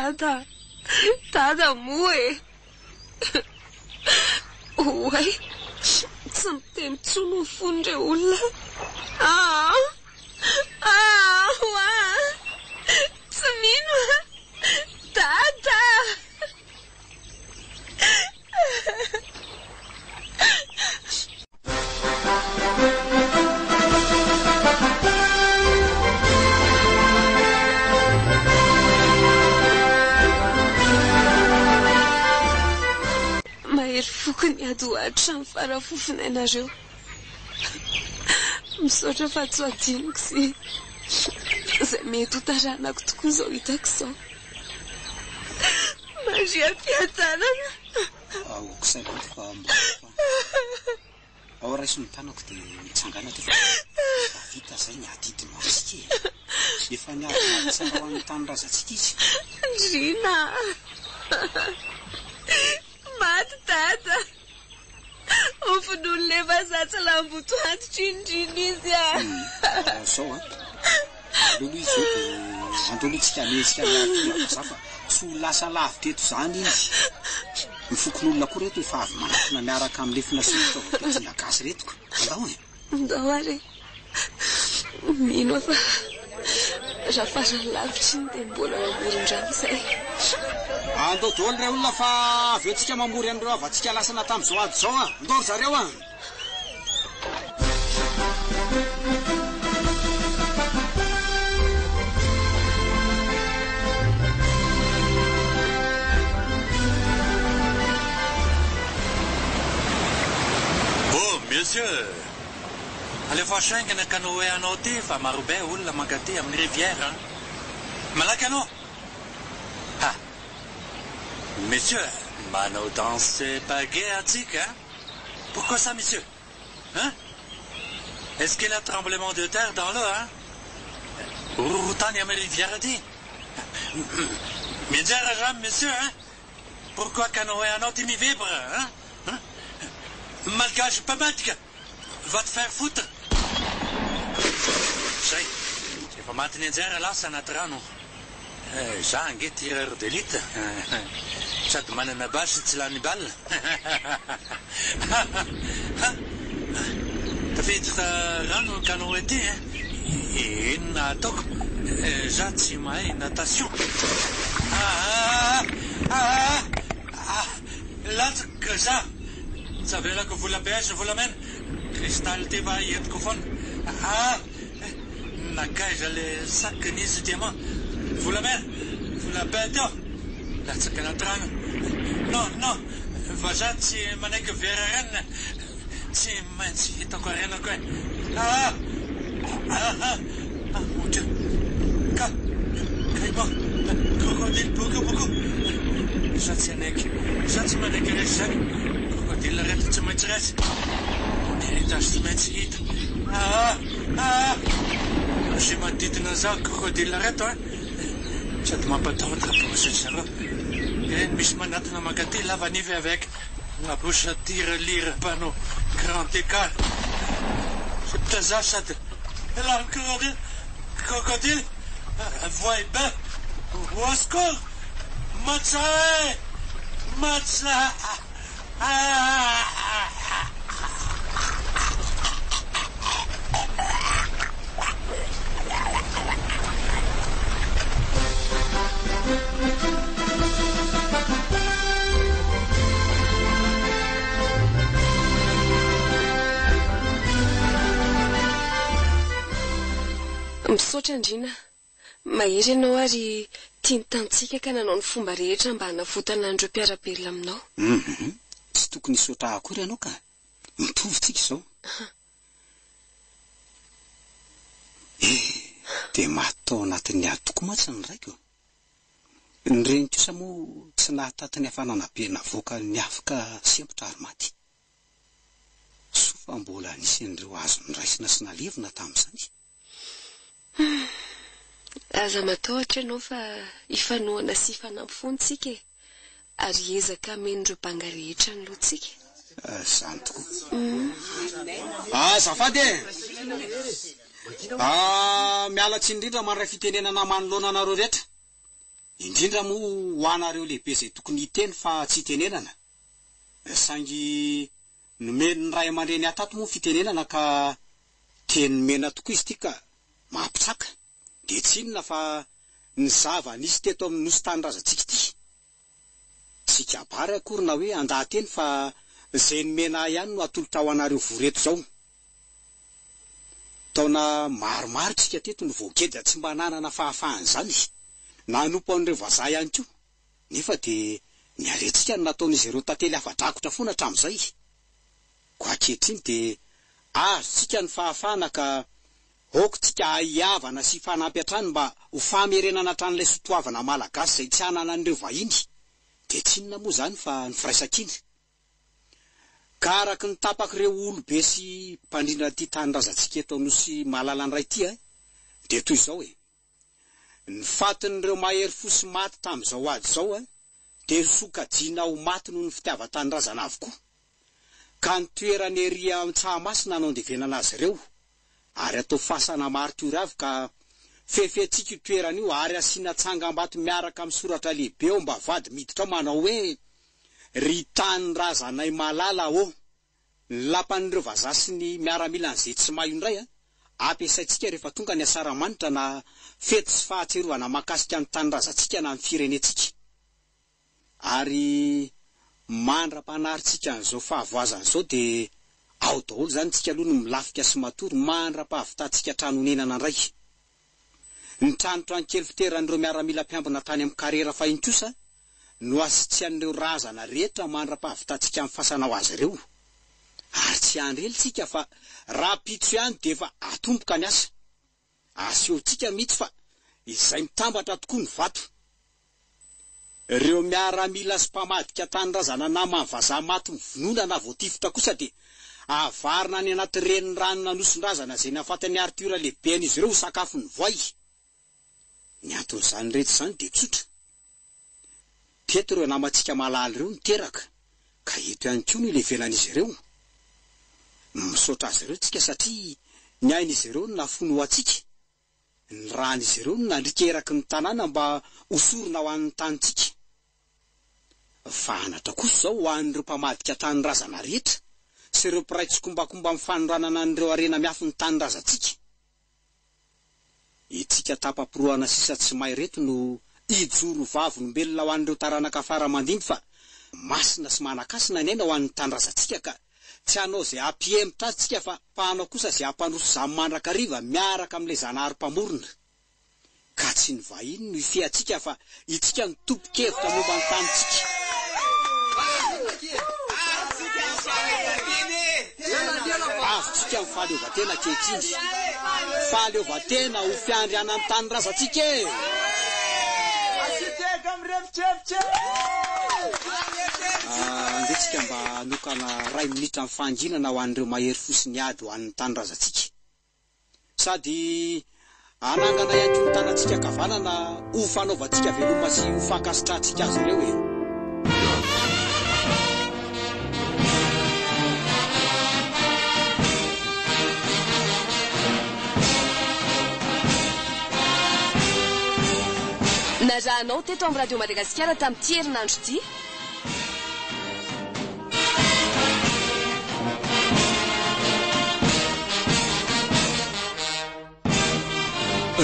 Dada, dada moa e! Oay, tsy miteny intsony ny fon'ireo olona. Ah! Ah! Oa! Tsy mino aho! Dada! Mahery foko ny ady ho hatramin'ny fara-fofonainareo. Misaotra fa tsy ho adinoko sy izay mety ho taranako tokoa izao hitako izao. Mandria am-piadanana. Aok'izay loatra fa mba fa. Ao raiso ny tanako dia mitsangàna aty fa efa vita izay ny adidy masika e! Efa niady ady tsara ho an'ny tanindrazantsika izy. Ndrina a! Maty dada! Ofon'olona efa zatsy lamboto antitra iny ndrina izy a! Zao an! Aleo aloha izy zao dia andao aloha tsika hanenjika ny ady vazaha fa tsy ho lasa lavitra eto izany izy. Ny fokonolona koa reto efa avy manatona miaraka amin'ny lefona sy ny fitaovam-piadiana gasy reto ka. Andao e! Andao ary e! Mino aho fa raha farany lavitra iny dia mbola ao amoron-drano izay. Andao daholo re olona fa avy eo tsika mamory an'ireo havantsika lasana tamin'izao ady izao a! Andao ry zareo a! Oh monsieur! Alefaso haingana canoë anao ty fa marobe olona mankaty amin'ny rivière an! Malaky anao! Ha! Monsieur, manao danse baguet atsika an! Pourquoi ça monsieur? Hein? Est-ce qu'il y a tremblement de terre dans l'eau hein? Horohorontany amin'ny rivière aty? Mianjera zany monsieur hein? Pourquoi canoë anao ty mi-vibre hein? Hein? Malgache mpamadika! Va te faire foutre! Zay! Efa maty nianjera lasa anaty rano. Za ange tireur d'elite sady manana basy tsy lany balle. Tafiditra rano ny canoë ty eh! Inona ataoko? Za tsy mahay natation. Ah ah ah! Latsaka za! Tsy avelako vola be sy volamena, cristal ty fa entiko foana. Ah! Nankaiza le sac nisy diamant, volamena, vola be teo, latsaka anaty rano. Non, non, vazaha tsy manaiky very harena, tsy maintsy hitako harenako e. Ah! Ah! Ah! Ah mon Dieu! Ka! Caïman! Crocodile beaucoup beaucoup! Za tsy hanaiky! Za tsy manaiky resy zany! Crocodile reto tsy maintsy resy! Mon héritage tsy maintsy hita! Ah! Ah! Zay manodidina an'zany crocodile reto an! Sady mampatahotra bosy zareo! Ireny misy manatona mankaty lava nify avec la bouche tirelire mpanao grand écart! Za sady la crocodile crocodile voay be au secours Matsa eh Matsa Misaotra Andriana. Mahery ianao ary tia ny tanintsika ka nanao ny fomba rehetra mba hanavotana an'ireo mpiara-belona aminao. Hum, tsy tokony hisaotra ahy akory ianao ka. Mitovy tsika izao. Eh! Dia maty tao anatin'ny ady tokoa mantsy ny raiko. Ny reny kosa moa tsy nahataty ny hafanana be navoakan'ny afo ka sempotra ary maty. Soa fa mbola nisy an'ireo azo noraisina sy nalevina tamin'izany. Humm. Aza matahotra ianao fa hifanohana sy hifanampy foana tsika e! Ary hiezaka hameno ireo banga rehetra anoloantsika. Izany tokoa. Azafady e! Ah, miala tsiny indrindra mandray fitenenana manoloana anareo rehetra. Indrindra moa ho anareo lehibe izay tokony hiteny fa tsy hitenenana. Saingy nomen'ny ray aman-dreny ahy tato moa ny fitenenana ka teny nomena tokoa izy ity ka mampitsaka. Dia tsy inona fa ny zava-nisy teto amin'ny nosy tanindrazantsika ity. Tsy hikabary akory na hoe handaha-teny fa izay nomena ahy ihany no atolotra ho anareo vory eto izao. Taona maromaro isika teto no voageja tsy mba nanana fahafahana izany, nanompo an'ireo vazaha ihany koa. Nefa dia ny harentsika no nataon'izy ireo tantely afa-drakotra foana hatramin'izay. Koa ankehitriny dia azontsika ny fahafahana ka aoka tsika hihavana sy hifanampy hatrany mba ho famerenana hatrany ilay sotoavina malagasy izay tsy ananan'ireo vahiny. Dia tsy inona moa izany fa ny firaisankina. Ka araka ny tapak'ireo olobe sy mpandrindra ity tanindrazantsika eto Anosy Malalandray ity dia toy izao e. Ny fatin'ireo mahery fo sy maty tamin'izao ady izao dia nosokajiana ho maty noho ny fitiavan-tanindrazana avokoa, ka ny toerana ery Antsahamasina no andevenana azy ireo, ary atao fasana martiora avy ka fefentsika io toerana io ary asiana tsangambato miaraka amin'ny soratra lehibe eo am-bavahady miditra ao manao hoe, Ry tanindrazanay malala ô! Ny lapan'ireo vazaha sy ny miaramilan'i Zetsimayo indray ampiasaintsika rehefa tonga ny asaramanitra na fety sy fahatsiarovana mahakasika ny tanindrazantsika na ny firenentsika. Ary mandra-panarintsika an'izao fahavoazana izao dia ao daholo izany tsika aloha no milafika sy matory mandra-pahavitantsika trano honenana indray. Ny trano trankely fiteran'ireo miaramila mpiambina tany amin'ny karera fahiny kosa no asitsian'ireo razana rehetra mandra-pahavitantsika ny fasana ho azy ireo. Ary tsy hiandry ela isika fa rahampitso ihany dia efa hatomboka ny asa. Asehontsika mihitsy fa izay mitambatra tokoa ny vato. Ireo miaramila sy mpamadika tanindrazana naman'ny vazaha maty novonoina na voatifitra kosa dia avarina any anaty renirano Nanosindrazana izay nahafaty an'i Arthur lehiben'izy ireo ho sakafon'ny voay. Ny anton'izany rehetra izany dia tsotra. Teto ireo namantsika malala ireo niteraka ka eto ihany koa no ilevenan'izy ireo. Misaotra azy ireo tsika satria ny ain'izy ireo no nafoiny ho antsika. Ny ràn'izy ireo no nandriaka eraky ny tanàna mba ho sorona ho an'ny tanintsika. Fa anatra kosa izao ho an'ireo mpamadika tanindrazana rehetra sy ireo mpiray tsikombakomba amin'ny fanoranana an'ireo harena miafin'ny tanindrazantsika. Itsika tapa-porohana sisa tsy may ireto no hijoro ho vavolombelona ho an'ireo taranaka fara aman-dimby fa masina sy manan-kasina ny aina ho an'ny tanindrazantsika ka Tsy hanao izay hampihemotra azy tsika fa fa hanao kosa izay hampandroso izany mandrakariva miaraka amin'ilay Zanahary Mpamorona. Ka tsy ny vahiny no hifehy antsika fa itsika no tompon-kevitra momba ny tanintsika. Azontsika ny fahaleovantena ankehitriny. Fahaleovantena ho fiandrianan'ny tanindrazantsika e! Andeha tsika mba hanokana iray minitra amin'ny fahanginana ho an'ireo mahery fo sy niady ho an'ny tanindrazantsika. Sady hanangana ihany koa ny tanantsika ankavanana ho fanaovantsika veloma sy ho fankasitrahantsika azy ireo e. Narahanao teto amin'ny Radio Madagasikara tamin'ity herinandro ity.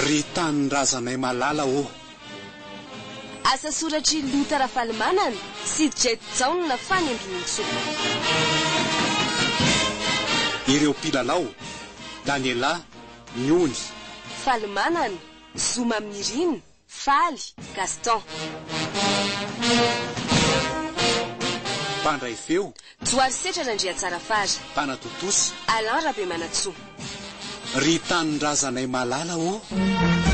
Ry tanindrazanay malala ô! Asa soratr'i Lota Rafalimanana sy Jet Jaona Fanindronintsoa. Ireo mpilalao, Daniela, Niony. Falimanana, Zo Maminirina, Faly, Gaston. Mpandray feo. Johary Setra Randriatsarafara. Mpanatontosa. Alain Rabemanantsoa. Ry tanindrazanay malala ô!